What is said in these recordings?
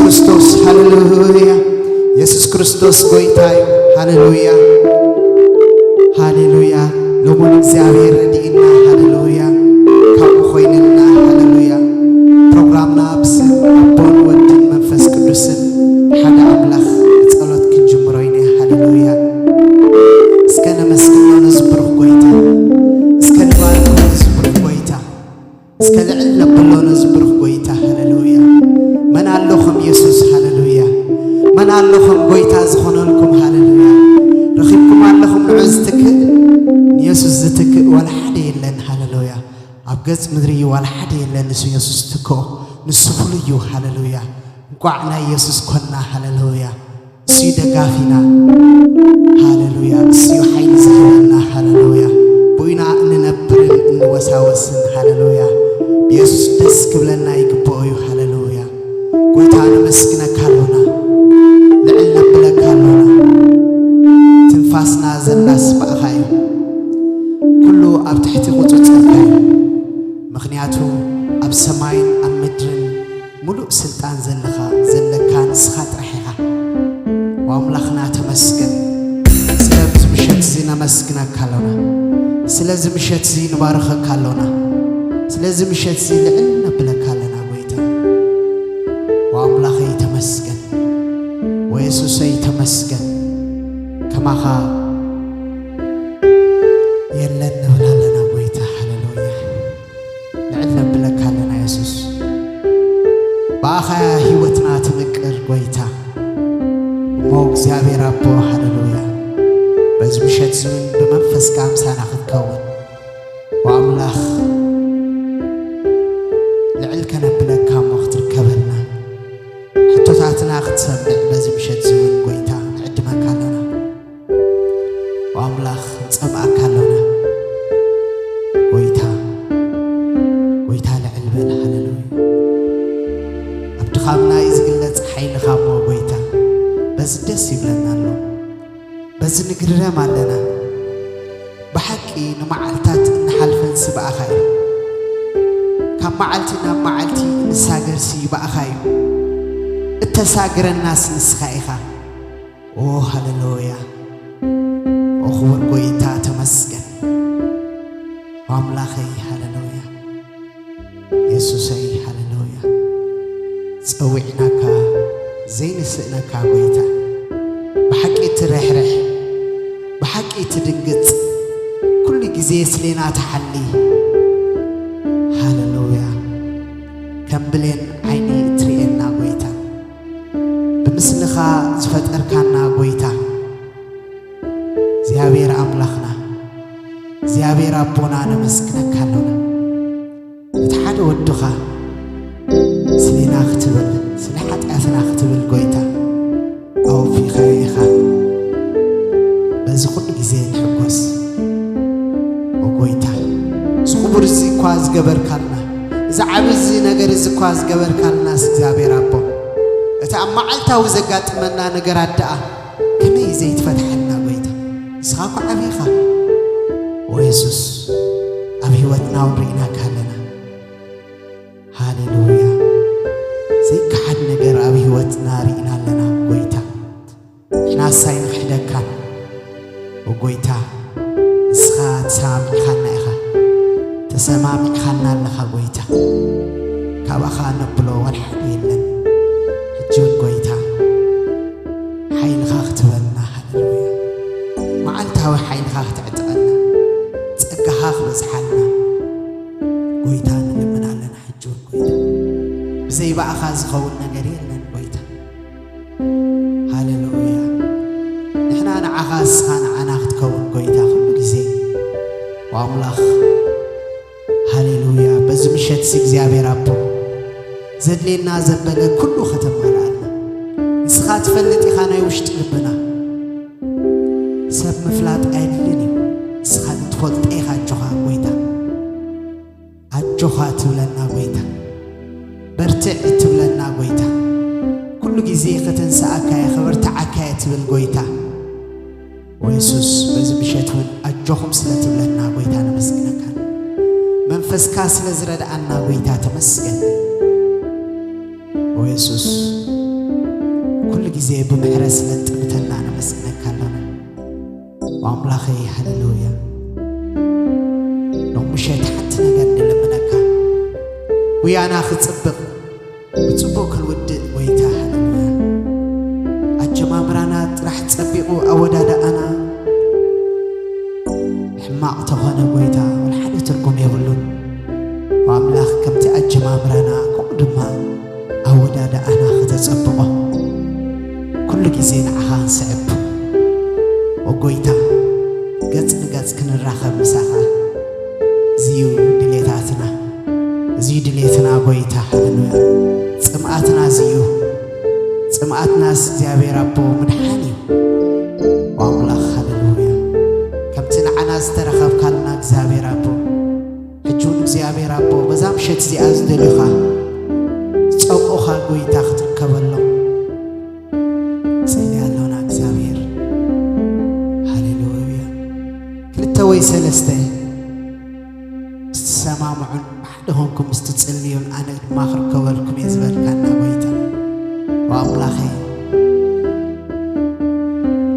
ክርስቶስ። ሃሌሉያ። የሱስ ክርስቶስ ጎይታ እዩ። ሃሌሉያ፣ ሃሌሉያ። ሎሙን እግዚኣብሔር ረድእና። ሃሌሉያ። ካብኡ ኮይንና። ሃሌሉያ። ፕሮግራምና ብስም ኣቦን ወድን መንፈስ ቅዱስን ሓደ ኣምላኽ ብጸሎት ክንጅምሮ ኢና። ሃሌሉያ። እስከ ነመስግኖ ነዚ ብሩኽ ጎይታ። እስከ ንባርኮ ነዚ ብሩኽ ጎይታ። እስከ ልዕል ነብሎ ነዚ ብሩኽ ጎይታ። ሃሌሉያ። መን ኣሎ ከም የሱስ? ሃሌሉያ። መን ኣሎ ከም ጎይታ ዝኾነልኩም? ሃሌሉያ። ረኺብኩም ኣለኹም ንዑ ዝትክእ? ንየሱስ ዝትክእ ዋላ ሓደ የለን። ሃሌሉያ። ኣብ ገጽ ምድሪ ዋላ ሓደ የለን ንሱ የሱስ ትክኦ። ንሱ ፍሉይ እዩ። ሃሌሉያ። እንቋዕ ናይ የሱስ ኮና። ሃሌሉያ። እሱ ደጋፊና። ሃሌሉያ። እሱ ሓይሊ ዝህበና። ሃሌሉያ። ብኡና እንነብርን እንወሳወስን። ሃሌሉያ። ብየሱስ ደስ ክብለና ይግብኦ እዩ። ሃሌሉያ። ጎይታ ነመስግነካ ኣሎና። ልዕል ነብለካ ኣሎና። ትንፋስና ዘላስ ብኣኻ እዩ። ኩሉ ኣብ ትሕቲ ቁጽጽርካ እዩ። ምኽንያቱ ኣብ ሰማይን ኣብ ምድርን ሙሉእ ስልጣን ዘለኻ፣ ዘለካ ንስኻ ጥራሕ ኢኻ። ኣምላኽና ተመስገን። ስለዚ ምሸት እዚ ነመስግነካ ኣሎና። ስለዚ ምሸት እዚ ንባርኸካ ኣሎና። ስለዚ ምሸት እዚ ልዕል ነብለካ ኣለና ጎይታ። ኣምላኸይ ተመስገን። ወየሱሰይ ተመስገን። ከማኻ የለን ንብል ኣለና ጎይታ። ሃሌሉያ። ልዕል ነብለካ ኣለና የሱስ። ብኣኻ ህይወትና ትምቅር ጎይታ። እሞ እግዚኣብሔር ኣቦ፣ ሃሌሉያ። በዚ ምሸት እዚ እውን ብመንፈስካ ምሳና ክትከውን፣ ወኣምላኽ ልዕል ከነብለካ እሞ ክትርከበልና፣ ሕቶታትና ክትሰምዕ በዚ ምሸት እዚ እውን ጎይታ ንዕድመካ ኣለና። ወኣምላኽ ንጸምኣካ ኣሎና። ጎይታ፣ ጎይታ ልዕል በል። ሃሌሉያ። ኣብ ድኻምና እዩ ዝግለጽ ሓይልኻ እሞ ጎይታ፣ በዚ ደስ ይብለና ኣሎ። በዚ ንግረም ኣለና። ብሓቂ ንመዓልታት እንሓልፈንሲ ብኣኻ እዩ። ካብ መዓልቲ ናብ መዓልቲ እንሳገርሲ ብኣኻ እዩ። እተሳግረናስ ንስኻ ኢኻ። ኦ ሃሌሉያ። ኦ ክቡር ጎይታ ተመስገን። ኣምላኸይ ሃሌሉያ። የሱሰይ ሃሌሉያ። ጸዊዕናካ ዘይንስእነካ ጎይታ፣ ብሓቂ ትርሕርሕ፣ ብሓቂ ትድንግጽ፣ ኩሉ ግዜ ስሌና ትሓሊ። ሃሌሉያ። ከም ብሌን ዓይኒ እትርእየና ጎይታ፣ ብምስልኻ ዝፈጠርካና ጎይታ፣ እግዚኣብሔር ኣምላኽና፣ እግዚኣብሔር ኣቦና ነመስግነካ ኣሎና። እቲ ሓደ ወድኻ ስሌና ክትብል፣ ስለ ሓጢኣትና ክትብል ጎይታ ኣወፊኻዮ ኢኻ። በዚ ኩሉ ግዜ ንሕጎስ። ኦ ጎይታ፣ እዚ ክቡር እዚ እኳ ዝገበርካልና፣ እዚ ዓቢ እዚ ነገር እዚ እኳ ዝገበርካልናስ እግዚኣብሔር ኣቦ፣ እቲ ኣብ መዓልታዊ ዘጋጥመና ነገራት ደኣ ከመይ ዘይትፈትሓልና ጎይታ? ንስኻ እኮ ዓቢ ኢኻ። ኦ የሱስ፣ ኣብ ህይወትና እውን ርኢናካ ኣለና። ሃሌሉያ። ዘይከሓድ ነገር ኣብ ህይወትና ርኢና ኣለና ጎይታ። ንሕናስ ኣይንኽሕደካን። ኦ ጎይታ፣ ንስኻ ተሰማሚዕኻና ኢኻ። ተሰማሚዕኻና ኣለኻ ጎይታ። ካባኻ ነብሎ ዋላ ሓደ የለን። ሕጂ እውን ጎይታ፣ ሓይልኻ ክትበልና፣ ሃሌሉያ። መዓልታዊ ሓይልኻ ክትዕጥቀልና፣ ጸጋኻ ክበዝሓልና፣ ጎይታ፣ ንልምን ኣለና። ሕጂ እውን ጎይታ፣ ብዘይ ብኣኻ ዝኸውን ነገር የለን ጎይታ። ሃሌሉያ። ንሕና ንዓኻ፣ እስኻ ንዓና ክትከውን ጎይታ፣ ኩሉ ግዜ ኣምላኽ። ሃሌሉያ። በዚ ምሸት እዚ እግዚኣብሔር ኣቦ፣ ዘድልየና ዘበለ ኩሉ ከተማልኣልና። ንስኻ ትፈልጥ ኢኻ ናይ ውሽጢ ልብና። ሰብ ምፍላጥ ኣየድልን እዩ። ንስኻ ግን ትፈልጦ ኢኻ። ኣጆኻ ጎይታ፣ ኣጆኻ ትብለና ጎይታ፣ በርትዕ ትብለና ጎይታ፣ ኩሉ ግዜ ከተንስኣካ እየ፣ ከበርትዓካ እየ ትብል ጎይታ። ወየሱስ፣ በዚ ምሸት እውን ኣጆኹም ስለ ትብለና ጎይታ ነመስግነካ። መንፈስካ ስለ ዝረድኣና ጎይታ ተመስገን። ወየሱስ፣ ግዜ ብምሕረት ስለ እትጥምተና ነመስግነካ ኣለና። ኣምላኸይ፣ ሃሌሉያ። ሎም ምሸት ሓንቲ ነገር ንልምነካ። ጉያና ክጽብቕ፣ ብጽቡቕ ክንውድእ፣ ጎይታ፣ ሃሌሉያ። ኣጀማምራና ጥራሕ ጸቢቑ፣ ኣወዳድኣና ሕማቕ ተኾነ፣ ጎይታ፣ ወላ ሓደ ትርጉም የብሉን። ኣምላኽ፣ ከምቲ ኣጀማምራና፣ ከምኡ ድማ ኣወዳድኣና ከተጸብቖ፣ ኩሉ ግዜ ንዓኻ ክንስዕብ፣ ኦ ጎይታ፣ ገጽ ንገጽ ክንራኸብ ምሳኻ። እዚ እዩ ድሌታትና፣ እዚ እዩ ድሌትና፣ ጎይታ፣ ሃሌሉያ። ጽምኣትና እዚ እዩ። ጽምኣትናስ እግዚኣብሔር ኣቦ ምድሓን እዩ። ኦ ኣምላኽ፣ ሃሌሉያ። ከምቲ ንዓና ዝተረኸብካልና እግዚኣብሔር ኣቦ፣ ሕጂ እውን እግዚኣብሔር ኣቦ፣ በዛ ምሸት እዚኣ ዝደልዩኻ፣ ዝጸምኡኻ፣ ጎይታ፣ ክትርከበሎም ንጽሊ ኣሎና እግዚኣብሔር። ሃሌሉያ። ክልተ ወይ ሰለስተ ምስ ትሰማምዑን ብሓደ ኾንኩም ምስ ትጽልዩን ኣነ ድማ ክርከበልኩም እየ ዝበልካና ጎይታ። ኦ ኣምላኸይ፣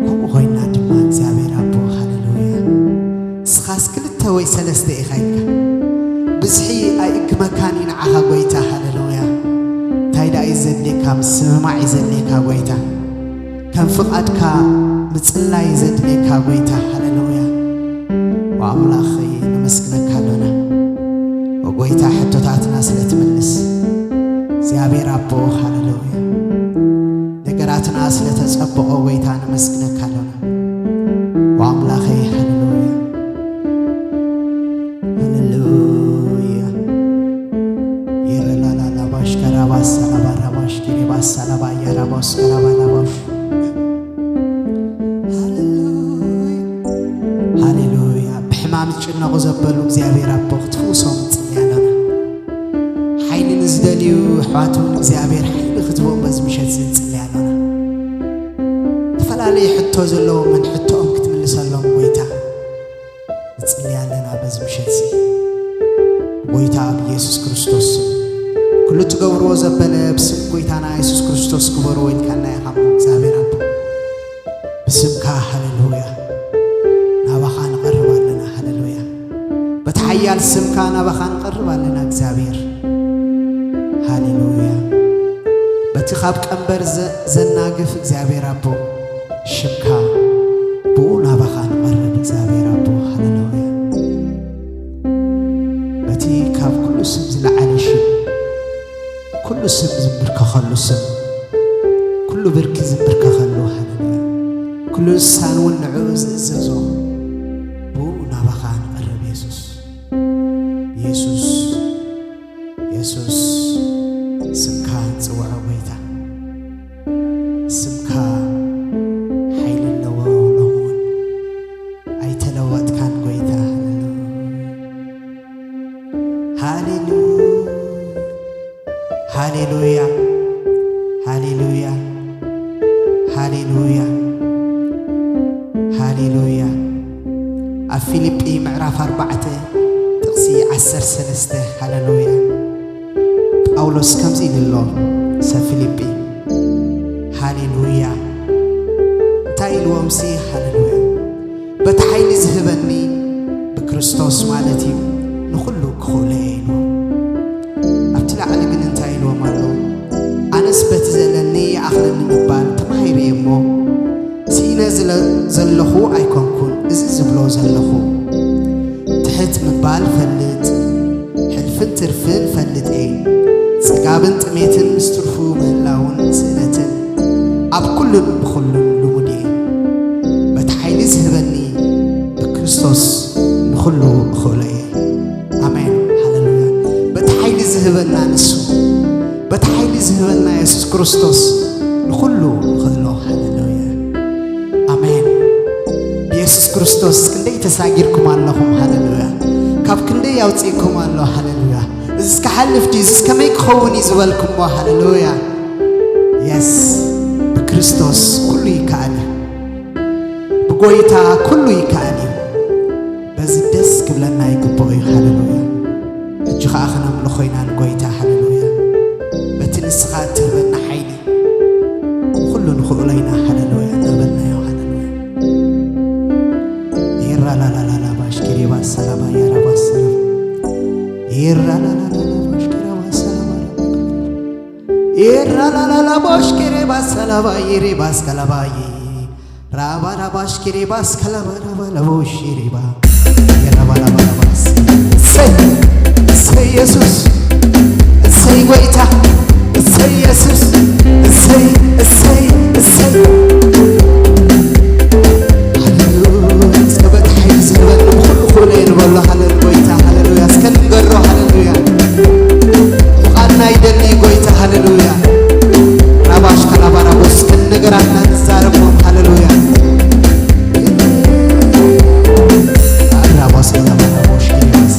ከምኡ ኮይና ድማ እግዚኣብሔር ኣቦ፣ ሃሌሉያ። ንስኻስ ክልተ ወይ ሰለስተ ኢኻ ኢልካ። ብዝሒ ኣይእግመካን እዩ ንዓኻ ጎይታ፣ ሃሌሉያ። እንታይ ደኣ እዩ ዘድልየካ? ምስምማዕ እዩ ዘድልየካ ጎይታ። ከም ፍቓድካ ምጽላይ እዩ ዘድልየካ ጎይታ፣ ሃሌሉያ። ኦ ኣምላኽ፣ ነመስግነካ ኣሎና። ኦ ጎይታ፣ ሕቶታትና ስለ ትምልስ እግዚኣብሔር ኣቦ፣ ሃሌሉያ። ነገራትና ስለ ተጸብቖ፣ ጎይታ፣ ነመስግነካ ኣሎና። ኦ ኣምላኸይ፣ ሃሌሉያ፣ ሃሌሉያ። ይረላላላባሽ ከራባስ ሰላባ ራባሽ ኪሪባስ ሰላባ ያራባስ ከራባ ላባሽ። ሃሌሉያ፣ ሃሌሉያ። ብሕማም ዝጭነቑ ዘበሉ እግዚኣብሔር ኣቦ፣ ክትፍውሶም ንጽሊ ኣለና። ሓይሊ ንዝደልዩ ኣሕዋት እውን እግዚኣብሔር ሓይሊ ክትቦም በዚ ምሸት እዚ ንጽሊ ኣለና። ዝተፈላለዩ ሕቶ ዘለዎም እውን ሕቶኦም ክትምልሰሎም ጎይታ ንጽሊ ኣለና በዚ ምሸት እዚ። ጎይታ ብየሱስ ክርስቶስ ስም፣ ኩሉ ትገብርዎ ዘበለ ብስም ጎይታና የሱስ ክርስቶስ ግበርዎ ኢልካና ኢኻ እሞ እግዚኣብሔር ኣቦ። ብስምካ፣ ሃሌሉያ፣ ናባኻ ንቐርብ ኣለና። ሃሌሉያ። በቲ ሓያል ስምካ ናባኻ ንቐርብ ኣለና እግዚኣብሔር። ሃሌሉያ። በቲ ካብ ቀንበር ዘ-፣ ዘናግፍ እግዚኣብሔር ኣቦ፣ ሽምካ ብኡ ናባኻ ንቐርብ እግዚኣብሔር ኣቦ። ሃሌሉያ። በቲ ካብ ኩሉ ስም ዝለዓለ ሽም፣ ኩሉ ስም ዝንብርከኸሉ ስም፣ ኩሉ ብርኪ ዝንብርከኸሉ፣ ሃሌሉያ። ኩሉ ልሳን እውን ንዕኡ ዝእዘዞ፣ ብኡ ናባኻ ንቐርብ የሱስ። የሱስ፣ የሱስ፣ ስምካ ንጽውዖ ጎይታ። ስምካ ሓይሊ ኣለዎ ሎሚ እውን። ኣይተለወጥካን ጎይታ። ሃሌሉያ። ሃሌሉያ። ሃሌሉያ። ሃሌሉያ። ሃሌሉያ። ኣብ ፊልጲ ምዕራፍ ኣርባዕተ ጥቕሲ ዓሰርተ ሰለስተ፣ ሃሌሉያ። ጳውሎስ ከምዚ ኢሉ ኣሎ፣ ሰብ ፊልጲ። ሃሌሉያ። እንታይ ኢልዎምሲ? ሃሌሉያ። በቲ ሓይሊ ዝህበኒ ብክርስቶስ ማለት እዩ፣ ንኹሉ ክኽእሎ እየ ኢልዎም። ኣብቲ ላዕሊ ግን እንታይ ኢልዎም ኣሎ? ኣነስ በቲ ዘለኒ ይኣኽለኒ ምባል ተማሂረ እየ እሞ፣ ስኢነ ዝለ-፣ ዘለኹ ኣይኮንኩን፣ እዚ ዝብሎ ዘለኹ። ትሕት ምባል ፈልጥ፣ ሕልፍን ትርፍን ፈልጥ እየ። ጽጋብን ጥሜትን ምስ ትርፉ ምህላውን ስእነትን ኣብ ኩሉን ብኹሉን ልሙድ እየ። በቲ ሓይሊ ዝህበኒ ብክርስቶስ ንኹሉ እኽእሎ እየ። ኣሜን። ሃሌሉያ። በቲ ሓይሊ ዝህበና ንሱ፣ በቲ ሓይሊ ዝህበና የሱስ ክርስቶስ ንኹሉ ንኽእሎ። ሃሌሉያ። ኣሜን። ብየሱስ ክርስቶስ ክንደይ ተሳጊርኩም ኣለኹም? ሃሌሉያ። ካብ ክንደይ ኣውጺእኩም ኣሎ? ሃሌሉያ። እዚ እስከ ሓልፍ ድዩ? እዚ እስከመይ ክኸውን እዩ ዝበልኩሞ? ሃሌሉያ። የስ፣ ብክርስቶስ ኩሉ ይከኣል እዩ። ብጎይታ ኩሉ ይከኣል እዩ። በዚ ደስ ክብለና ይግብኦ እዩ። ሃሌሉያ። ሕጂ ኸኣ ክነምልኾ ኢና ንጎይታ። ሃሌሉያ። በቲ ንስኻ እትህበና ሓይሊ፣ ንኹሉ ንኽእሎ ኤራላላላ ቦሽኬሬ ባሰላባይ ሬ ባስከላባይ ራባራባሽ ኪሪባስ ከለበረበለቦ ሺሪባ የረባራባራባስ። እሰይ፣ እሰይ ኢየሱስ፣ እሰይ ጎይታ፣ እሰይ ኢየሱስ፣ እሰይ፣ እሰይ፣ እሰይ። ሃሌሉያ። እስከ በቲ ሓይሊ ዝህበኒ ብኹሉ ክእሎ እየ ንበሎ። ሃሌሉ ጎይታ፣ ሃሌሉያ። እስከ ንንገሮ፣ ሃሌሉያ። ምዃንና ይደሊ ጎይታ፣ ሃሌሉያ። ራባሽ ካላባራቦስ፣ እስከ ንነገራትና ንዛረቦም፣ ሃሌሉያ። ራባስ ካላባራቦሽ፣ ኢየሱስ።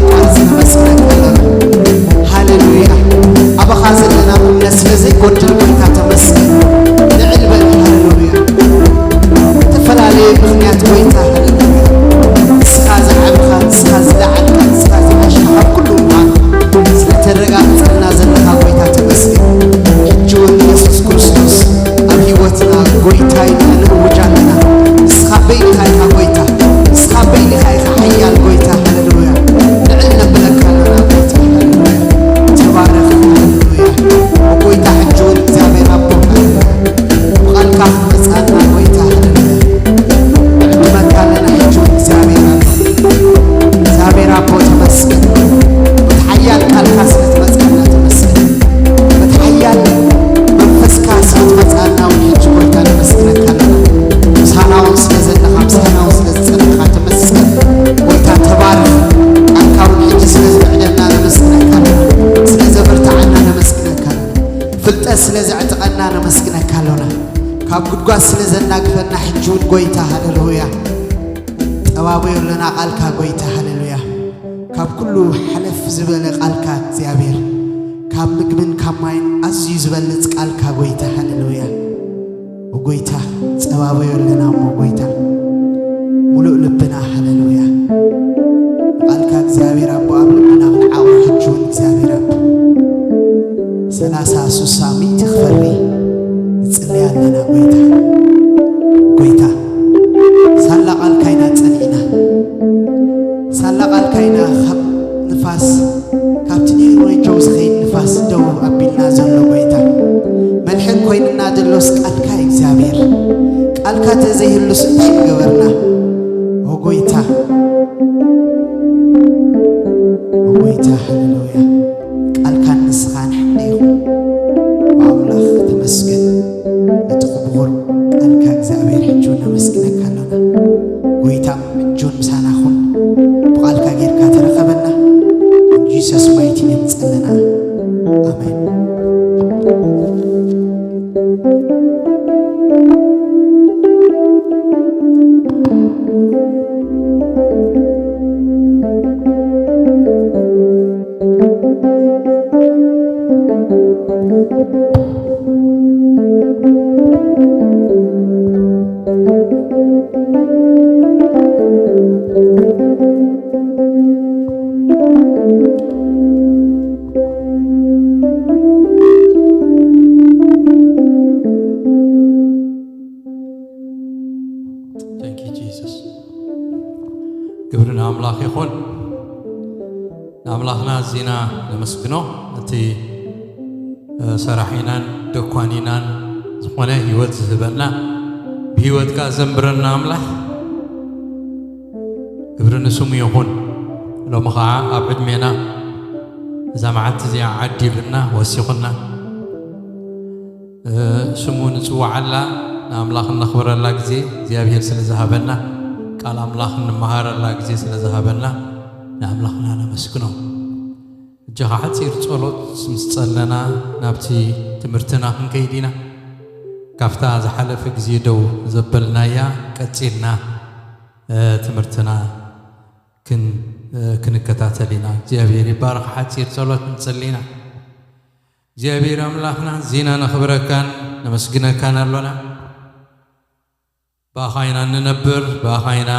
ነመስግነካ ኣለና። ሃሌሉያ። ኣባኻ ዘለና እምነት ስለ ዘይጎድል ጎይታ ተመስገን። ልዕል በል። ሃሌሉያ። ዝተፈላለየ ምኽንያት ጎይታ፣ ሃሌሉያ፣ ንስኻ ዝዓብኻ፣ ንስኻ ዝለዓልካ፣ ንስኻ ዝዓሸኻ፣ ኣብ ኩሉ እዋን ስለተረጋግጸልና ዘለኻ ጎይታ ተመስገን። ሕጂ እውን ኢየሱስ ክርስቶስ ኣብ ህይወትና ጎይታ ኢልና ንእውጅ ኣለና። ንስኻ በይንኻ ኢኻ ጎይታ፣ ንስኻ በይንኻ ኢኻ ሓያል ጎይታ። ሃሌሉያ። ልዕል ነብለካ ኣለና ጎይታ። ሃሌሉያ። ተባረኽ። ሃሌሉያ። ጎይታ ሕጂ እውን እግዚኣብሔር ኣቦ፣ ሃሌሉያ፣ ብቓልካ ክትመጽኣና ጎይታ፣ ሃሌሉያ፣ ንዕድመካ ኣለና። ሕጂ እውን እግዚኣብሔር ኣቦ፣ እግዚኣብሔር ኣቦ ተመስገን። በቲ ሓያል ቃልካ ስለ ትመጽኣና ተመስገን። በቲ ሓያል መንፈስካ ስለ ትመጽኣና እውን ሕጂ ጎይታ ነመስግነካ ኣለና። ምሳና እውን ስለ ዘለኻ፣ ምሳና እውን ስለ ዝጸናሕካ ተመስገን። ጎይታ ተባረኽ። ቃልካ እውን ሕጂ ስለ ዝምዕደና ነመስግነካ ኣለና። ስለ ዘበርትዓና ነመስግነካ ኣለና። ፍልጠት ስለ ዘዕጥቐና ነመስግነካ ኣሎና። ካብ ጉድጓድ ስለ ዘናግፈና ሕጂ እውን ጎይታ፣ ሃሌሉያ፣ ጠባበዮ ኣለና ቃልካ ጎይታ፣ ሃሌሉያ። ካብ ኩሉ ሓለፍ ዝበለ ቃልካ እግዚኣብሔር፣ ካብ ምግብን ካብ ማይን ኣዝዩ ዝበልጽ ቃልካ ጎይታ፣ ሃሌሉያ። ጎይታ ጸባበዮ ኣለና እሞ ጎይታ፣ ሙሉእ ልብና፣ ሃሌሉያ። ቃልካ እግዚኣብሔር ኣቦ ኣብ ልብና ክንዓቑር ሕጂ እውን እግዚኣብሔር ኣቦ ሰላሳ፣ ስሳ፣ ሚእቲ ክፈሪ ንጽሊ ኣለና ጎይታ። ጎይታ ሳላ ቃልካ ኢና ጸኒዕና፣ ሳላ ቃልካ ኢና ካብ ንፋስ፣ ካብቲ ኔሮ ጀው ዝኸይድ ንፋስ ደው ኣቢልና ዘሎ ጎይታ። መልሕን ኮይንና ዘሎስ ቃልካ እዩ እግዚኣብሔር። ቃልካ ተዘይህሉስ እንታይ ምገበርና? ኦ ጎይታ፣ ኦ ጎይታ፣ ሃሌሉያ። ቃልካን ንስኻን ሓደ ይኹን። ኣምላኽ ተመስገን። እቲ ክቡር ቃልካ እግዚኣብሔር ሕጂ እውን ነመስግነካ ኣለና። ጎይታ ሕጂ እውን ምሳና ኩን። ብቃልካ ጌርካ ተረኸበና። In Jesus mighty name ጸለና። ኣሜን። Thank you, Jesus. ክብሪ ንኣምላኽ ይኹን። ንኣምላኽና ኣዚና ነመስግኖ። እቲ፣ እ፣ ሰራሒናን ደኳኒናን ዝኾነ ህይወት ዝህበና፣ ብህይወት ከኣ ዘንብረና ኣምላኽ፣ ክብሪ ንስሙ ይኹን። ሎሚ ኸዓ ኣብ ዕድሜና እዛ መዓልቲ እዚኣ ዓዲሉና፣ ወሲኹና፣ እ፣ ስሙ ንጽውዓላ፣ ንኣምላኽ እነኽብረላ ግዜ እግዚኣብሔር ስለ ዝሃበና፣ ቃል ኣምላኽ እንመሃረላ ግዜ ስለ ዝሃበና፣ ንኣምላኽና ነመስግኖ። ሕጂ ኸዓ ሓጺር ጸሎት ምስ ጸለና፣ ናብቲ ትምህርትና ክንከይድ ኢና። ካብታ ዝሓለፈ ግዜ ደው ዘበልናያ ቀጺልና፣ እ፣ ትምህርትና ክን-፣ እ፣ ክንከታተል ኢና። እግዚኣብሔር ይባረኽ። ሓጺር ጸሎት ንጸሊ ኢና። እግዚኣብሔር ኣምላኽና፣ ኣዚና ነኽብረካን ነመስግነካን ኣሎና። ብኣኻ ኢና እንነብር፣ ብኣኻ ኢና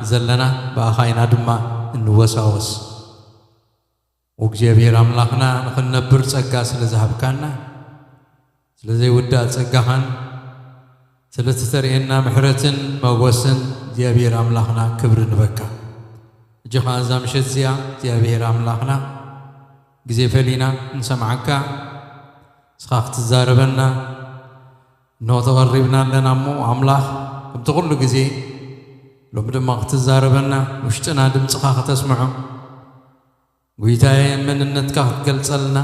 ዘለና፣ ብኣኻ ኢና ድማ እንወሳወስ። እግዚኣብሔር ኣምላኽና፣ ንኽንነብር ጸጋ ስለ ዝሃብካና፣ ስለ ዘይውዳእ ጸጋኻን፣ ስለ እተርእየና ምሕረትን መጎስን እግዚኣብሔር ኣምላኽና ክብሪ ንበካ። ሕጂ ኸዓ እዛ ምሸት እዚኣ እግዚኣብሔር ኣምላኽና ግዜ ፈሊና ንሰምዓካ፣ ንስኻ ክትዛረበና እንሆ ተቐሪብና ኣለና እሞ ኣምላኽ ከምቲ ኩሉ ግዜ ሎሚ ድማ ክትዛረበና ውሽጥና ድምፅኻ ከተስምዖ ጎይታዬ መንነትካ ክትገልጸልና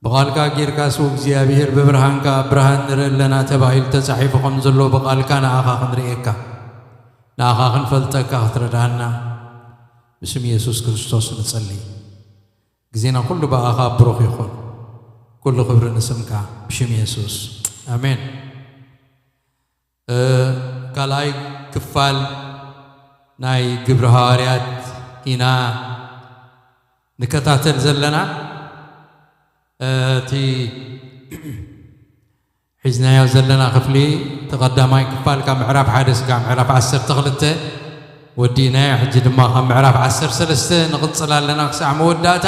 ብቓልካ ጌርካ ስው እግዚኣብሔር ብብርሃንካ ኣብ ብርሃን ንርኢ ኣለና ተባሂሉ ተጻሒፉ ከም ዘሎ ብቓልካ ንኣኻ ክንርእየካ ንኣኻ ክንፈልጠካ ክትረዳና ብስም የሱስ ክርስቶስ ንጸሊ። ግዜና ኩሉ ብኣኻ ብሩኽ ይኹን። ኩሉ ክብሪ ንስምካ ብሽም የሱስ ኣሜን። እ፣ ካልኣይ ክፋል ናይ ግብሪ ሃዋርያት ኢና ንከታተል ዘለና እቲ ሒዝናዮ ዘለና ክፍሊ ተቐዳማይ ክፋል ካብ ምዕራፍ ሓደ ስጋዕ ምዕራፍ ዓሰርተ ክልተ ወዲእናዮ። ሕጂ ድማ ካብ ምዕራፍ ዓሰርተ ሰለስተ ንቕጽል ኣለና ክሳዕ መወዳእታ።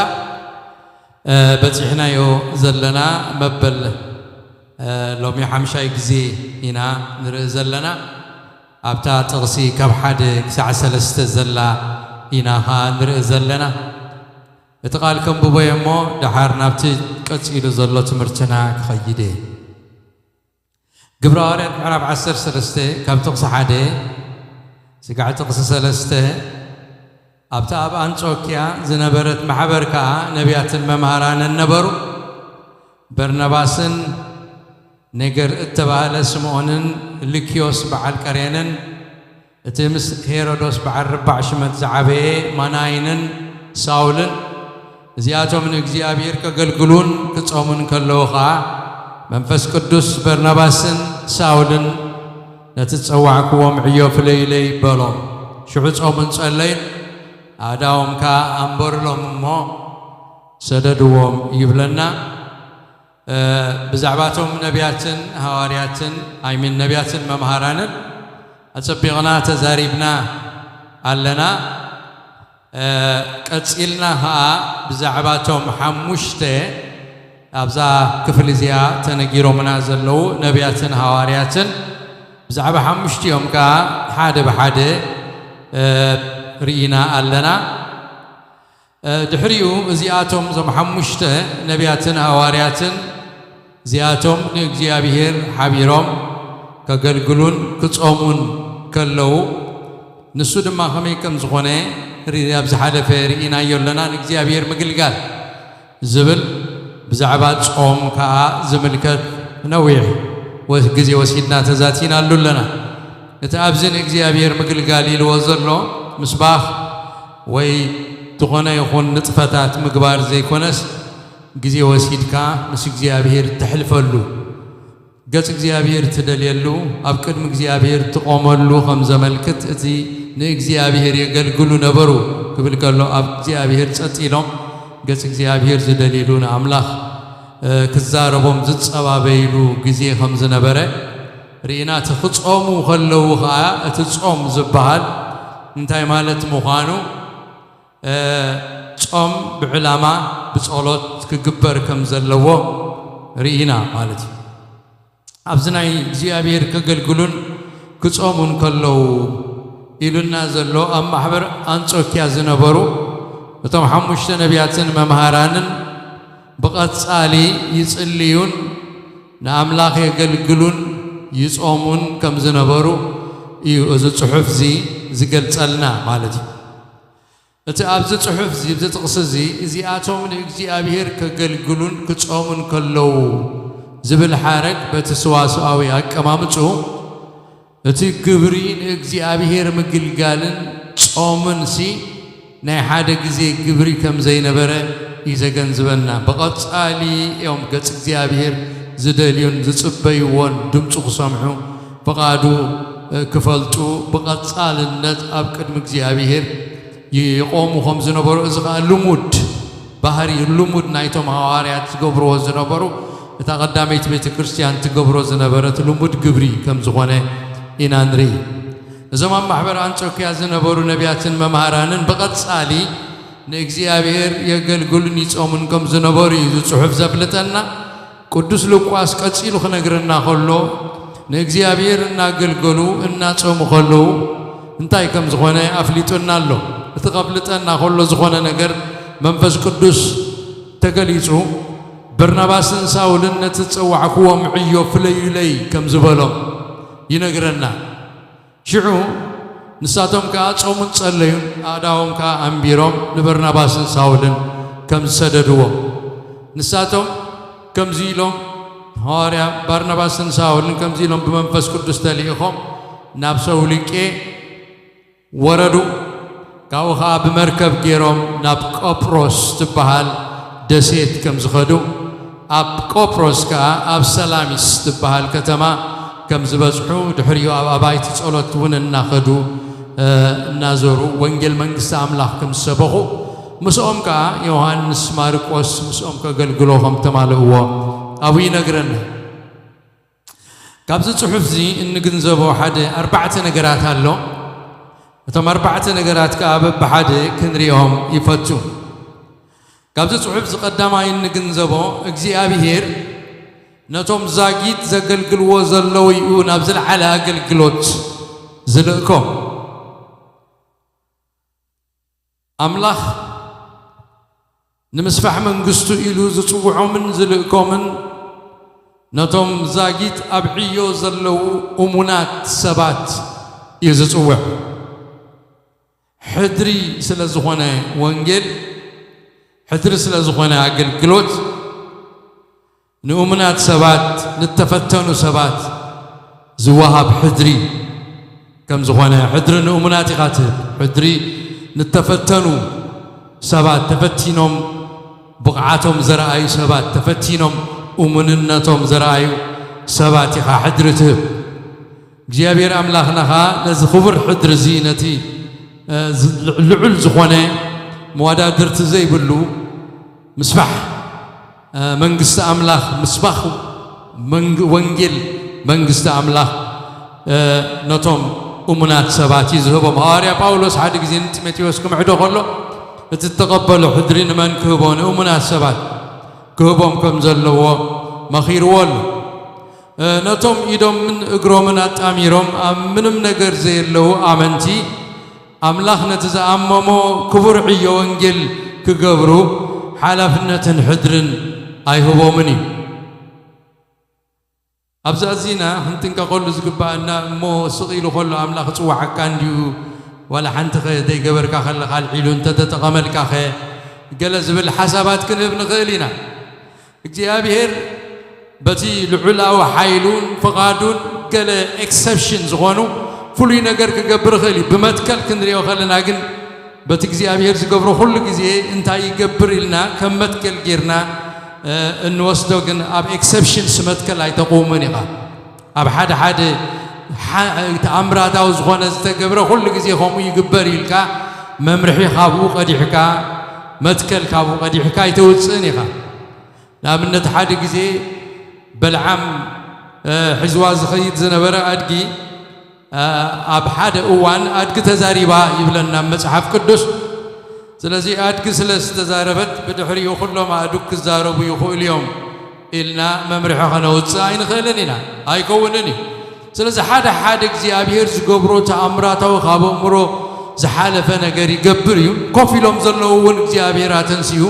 በጺሕናዮ ዘለና መበል ሎሚ ሓምሻይ ግዜ ኢና ንርኢ ዘለና። ኣብታ ጥቕሲ ካብ ሓደ ክሳዕ ሰለስተ ዘላ ኢና ኸዓ ንርኢ ዘለና። እቲ ቃል ከንብቦ እየ እሞ ደሓር ናብቲ ቀጺሉ ዘሎ ትምህርትና ክኸይድ እየ። ግብረ ሃዋርያት ምዕራፍ ዓሰርተ ሰለስተ ካብ ጥቕሲ ሓደ ስጋዕ ጥቕሲ ሰለስተ ኣብታ ኣብ ኣንጾክያ ዝነበረት ማሕበር ከኣ ነቢያትን መምሃራንን ነበሩ። በርናባስን ኔገር እተባህለ ስምዖንን ልክዮስ በዓል ቀሬንን እቲ ምስ ሄሮዶስ በዓል ርባዕ ሽመት ዝዓበየ ማናይንን ሳውልን እዚኣቶም ንእግዚኣብሔር ከገልግሉን ክጾሙን ከለዉ ኸኣ መንፈስ ቅዱስ በርናባስን ሳውልን ነቲ ዝጸዋዕክዎም ዕዮ ፍለዩለይ በሎም። ሽዑ ጾሙን ጸለዩን ኣእዳዎም ከኣ ኣንበሩሎም እሞ ሰደድዎም ይብለና። ብዛዕባቶም ነቢያትን ሃዋርያትን ኣይሚን ነቢያትን መምሃራንን ኣጸቢቕና ተዛሪብና ኣለና። ቀጺልና ኸኣ ብዛዕባቶም ሓሙሽተ ኣብዛ ክፍሊ እዚኣ ተነጊሮምና ዘለዉ ነቢያትን ሃዋርያትን ብዛዕባ ሓሙሽቲኦም ከኣ ሓደ ብሓደ ርኢና ኣለና። ድሕሪኡ እዚኣቶም እዞም ሓሙሽተ ነቢያትን ሃዋርያትን እዚኣቶም ንእግዚኣብሔር ሓቢሮም ከገልግሉን ክጾሙን ከለዉ ንሱ ድማ ከመይ ከም ዝኾነ ሪ- ኣብ ዝሓለፈ ርኢናዮ ኣለና። ንእግዚኣብሔር ምግልጋል ዝብል ብዛዕባ ጾም ከኣ ዝምልከት ነዊሕ ወ- ግዜ ወሲድና ተዛቲናሉ ኣለና። እቲ ኣብዚ ንእግዚኣብሔር ምግልጋል ኢልዎ ዘሎ ምስባኽ ወይ ዝኾነ ይኹን ንጥፈታት ምግባር ዘይኮነስ ግዜ ወሲድካ ምስ እግዚኣብሔር እተሕልፈሉ ገጽ እግዚኣብሔር ትደልየሉ ኣብ ቅድሚ እግዚኣብሔር ትቆመሉ ከም ዘመልክት እቲ ንእግዚኣብሔር የገልግሉ ነበሩ ክብል ከሎ ኣብ እግዚኣብሔር ጸጥ ኢሎም ገጽ እግዚኣብሔር ዝደልይሉ ንኣምላኽ ክዛረቦም ዝጸባበይሉ ግዜ ከም ዝነበረ ርኢና እቲ ክጾሙ ከለዉ ኸዓ እቲ ጾም ዝበሃል እንታይ ማለት ምዃኑ ጾም ብዕላማ ብጸሎት ክግበር ከም ዘለዎ ርኢና ማለት እዩ። ኣብዚ ናይ እግዚኣብሔር ከገልግሉን ክጾሙን ከለዉ ኢሉና ዘሎ ኣብ ማሕበር ኣንጾኪያ ዝነበሩ እቶም ሓሙሽተ ነቢያትን መምሃራንን ብቐጻሊ ይጽልዩን ንኣምላኽ የገልግሉን ይጾሙን ከም ዝነበሩ እዩ እዚ ጽሑፍ እዚ ዝገልጸልና ማለት እዩ። እቲ ኣብዚ ጽሑፍ እዚ ኣብዚ ጥቕሲ እዚ እዚኣቶም ንእግዚኣብሔር ከገልግሉን ክጾሙን ከለዉ ዝብል ሓረግ በቲ ስዋስኣዊ ኣቀማምጹ እቲ ግብሪ ንእግዚኣብሔር ምግልጋልን ጾምን ሲ ናይ ሓደ ግዜ ግብሪ ከም ዘይነበረ እዩ ዘገንዝበና። ብቐጻሊ እዮም ገጽ እግዚኣብሔር ዝደልዩን ዝጽበይዎን ድምፁ ክሰምዑ ፍቓዱ ክፈልጡ ብቐጻልነት ኣብ ቅድሚ እግዚኣብሔር ይቆሙ ከም ዝነበሩ እዚ ከዓ ልሙድ ባህሪ ልሙድ ናይቶም ሃዋርያት ዝገብርዎ ዝነበሩ እታ ቀዳመይቲ ቤተ ክርስቲያን ትገብሮ ዝነበረት ልሙድ ግብሪ ከም ዝኾነ ኢና ንርኢ። እዞም ኣብ ማሕበር ኣንጾኪያ ዝነበሩ ነቢያትን መምሃራንን ብቐጻሊ ንእግዚኣብሔር የገልግሉን ይጾሙን ከም ዝነበሩ እዩ እዚ ጽሑፍ ዘፍልጠና። ቅዱስ ሉቃስ ቀጺሉ ክነግረና ከሎ ንእግዚኣብሔር እናገልገሉ እናጾሙ ከለዉ እንታይ ከም ዝኾነ ኣፍሊጡና ኣሎ። እቲ ከፍልጠና ከሎ ዝኾነ ነገር መንፈስ ቅዱስ ተገሊጹ በርናባስን ሳውልን ነቲ ዝጸዋዕክዎም ዕዮ ፍለዩለይ ከም ዝበሎም ይነግረና። ሽዑ ንሳቶም ከኣ ጾሙን ጸለዩን ኣእዳዎም ከኣ ኣንቢሮም ንበርናባስን ሳውልን ከም ዝሰደድዎም ንሳቶም ከምዚ ኢሎም ሃዋርያ ባርናባስን ሳውልን ከምዚ ኢሎም ብመንፈስ ቅዱስ ተልኢኾም ናብ ሰውሊቄ ወረዱ። ካብኡ ኸዓ ብመርከብ ገይሮም ናብ ቆጵሮስ ትበሃል ደሴት ከም ዝኸዱ ኣብ ቆጵሮስ ከኣ ኣብ ሰላሚስ ትበሃል ከተማ ከም ዝበጽሑ ድሕሪኡ ኣብ ኣባይቲ ጸሎት እውን እናኸዱ እናዞሩ ወንጌል መንግስቲ ኣምላኽ ከም ዝሰበኹ ምስኦም ከኣ ዮሃንስ ማርቆስ ምስኦም ከገልግሎ ከም ተማልእዎ ኣብኡ ይነግረና። ካብዚ ጽሑፍ እዚ እንግንዘቦ ሓደ ኣርባዕተ ነገራት ኣሎ። እቶም ኣርባዕተ ነገራት ከኣ በብሓደ ክንሪኦም ይፈቱ። ካብዚ ጽሑፍ እዚ ቀዳማይ እንግንዘቦ እግዚኣብሔር ነቶም ዛጊት ዘገልግልዎ ዘለዉ እዩ ናብ ዝለዓለ ኣገልግሎት ዝልእኮም። ኣምላኽ ንምስፋሕ መንግስቱ ኢሉ ዝጽውዖምን ዝልእኮምን ነቶም ዛጊት ኣብ ዕዮ ዘለዉ እሙናት ሰባት እዩ ዝጽውዕ። ሕድሪ ስለ ዝኾነ ወንጌል፣ ሕድሪ ስለ ዝኾነ ኣገልግሎት፣ ንእሙናት ሰባት፣ ንተፈተኑ ሰባት ዝወሃብ ሕድሪ ከም ዝኾነ፣ ሕድሪ ንእሙናት ኢኻ ትህብ። ሕድሪ ንተፈተኑ ሰባት፣ ተፈቲኖም ብቕዓቶም ዘርኣዩ ሰባት፣ ተፈቲኖም እሙንነቶም ዘርኣዩ ሰባት ኢኻ ሕድሪ ትህብ። እግዚኣብሔር ኣምላኽና ኸኣ ነዚ ክቡር ሕድሪ እዚ፣ ነቲ፣ እ፣ ዝ-፣ ልዑል ዝኾነ መወዳድርቲ ዘይብሉ ምስፋሕ፣ እ፣ መንግስቲ ኣምላኽ፣ ምስባኽ መንግ-፣ ወንጌል መንግስቲ ኣምላኽ፣ እ፣ ነቶም እሙናት ሰባት እዩ ዝህቦም። ሃዋርያ ጳውሎስ ሓደ ግዜ ንጢሞቴዎስ ክምዕዶ ከሎ፣ እቲ እተቐበሎ ሕድሪ ንመን ክህቦ? ንእሙናት ሰባት ክህቦም ከም ዘለዎ መኺርዎ ኣሎ። እ፣ ነቶም ኢዶምን እግሮምን ኣጣሚሮም ኣብ ምንም ነገር ዘየለዉ ኣመንቲ፣ ኣምላኽ ነቲ ዝኣመሞ ክቡር ዕዮ ወንጌል ክገብሩ ሓላፍነትን ሕድርን ኣይህቦምን እዩ። ኣብዚ ኣዚና ክንጥንቀቐሉ ዝግባኣና እሞ፣ ስቕ ኢሉ ከሎ ኣምላኽ ይጽውዓካ እንድዩ፣ ዋላ ሓንቲ ኸ ዘይገበርካ ከለኻ ኣልዒሉ እንተተጠቐመልካ ኸ፣ ገለ ዝብል ሓሳባት ክንህብ ንኽእል ኢና። እግዚኣብሔር በቲ ልዑላዊ ሓይሉን ፍቓዱን ገለ ኤክሰፕሽን ዝኾኑ ፍሉይ ነገር ክገብር ይኽእል እዩ። ብመትከል ክንሪኦ ከለና ግን፣ በቲ እግዚኣብሔር ዝገብሮ ኩሉ ግዜ እንታይ ይገብር ኢልና ከም መትከል ጌርና፣ እ፣ እንወስዶ ግን፣ ኣብ ኤክሰፕሽንስ መትከል ኣይተቑምን ኢኻ። ኣብ ሓደ ሓደ ሓ-፣ ተኣምራታዊ ዝኾነ ዝተገብረ ኩሉ ግዜ ከምኡ ይግበር ኢልካ መምርሒ ካብኡ ቀዲሕካ፣ መትከል ካብኡ ቀዲሕካ ኣይተውጽእን ኢኻ። ንኣብነት፣ ሓደ ግዜ በልዓም፣ እ፣ ሒዝዋ ዝኸይድ ዝነበረ ኣድጊ፣ እ፣ ኣብ ሓደ እዋን ኣድጊ ተዛሪባ ይብለና መጽሓፍ ቅዱስ። ስለዚ ኣድጊ ስለ ዝተዛረበት፣ ብድሕሪኡ ኩሎም ኣእዱግ ክዛረቡ ይኽእሉ እዮም ኢልና መምርሒ ከነውጽእ ኣይንኽእልን ኢና። ኣይከውንን እዩ። ስለዚ ሓደ ሓደ እግዚኣብሔር ዝገብሮ ተኣምራታዊ፣ ካብ ኣእምሮ ዝሓለፈ ነገር ይገብር እዩ። ኮፍ ኢሎም ዘለዉ እውን እግዚኣብሔር ኣተንሲኡ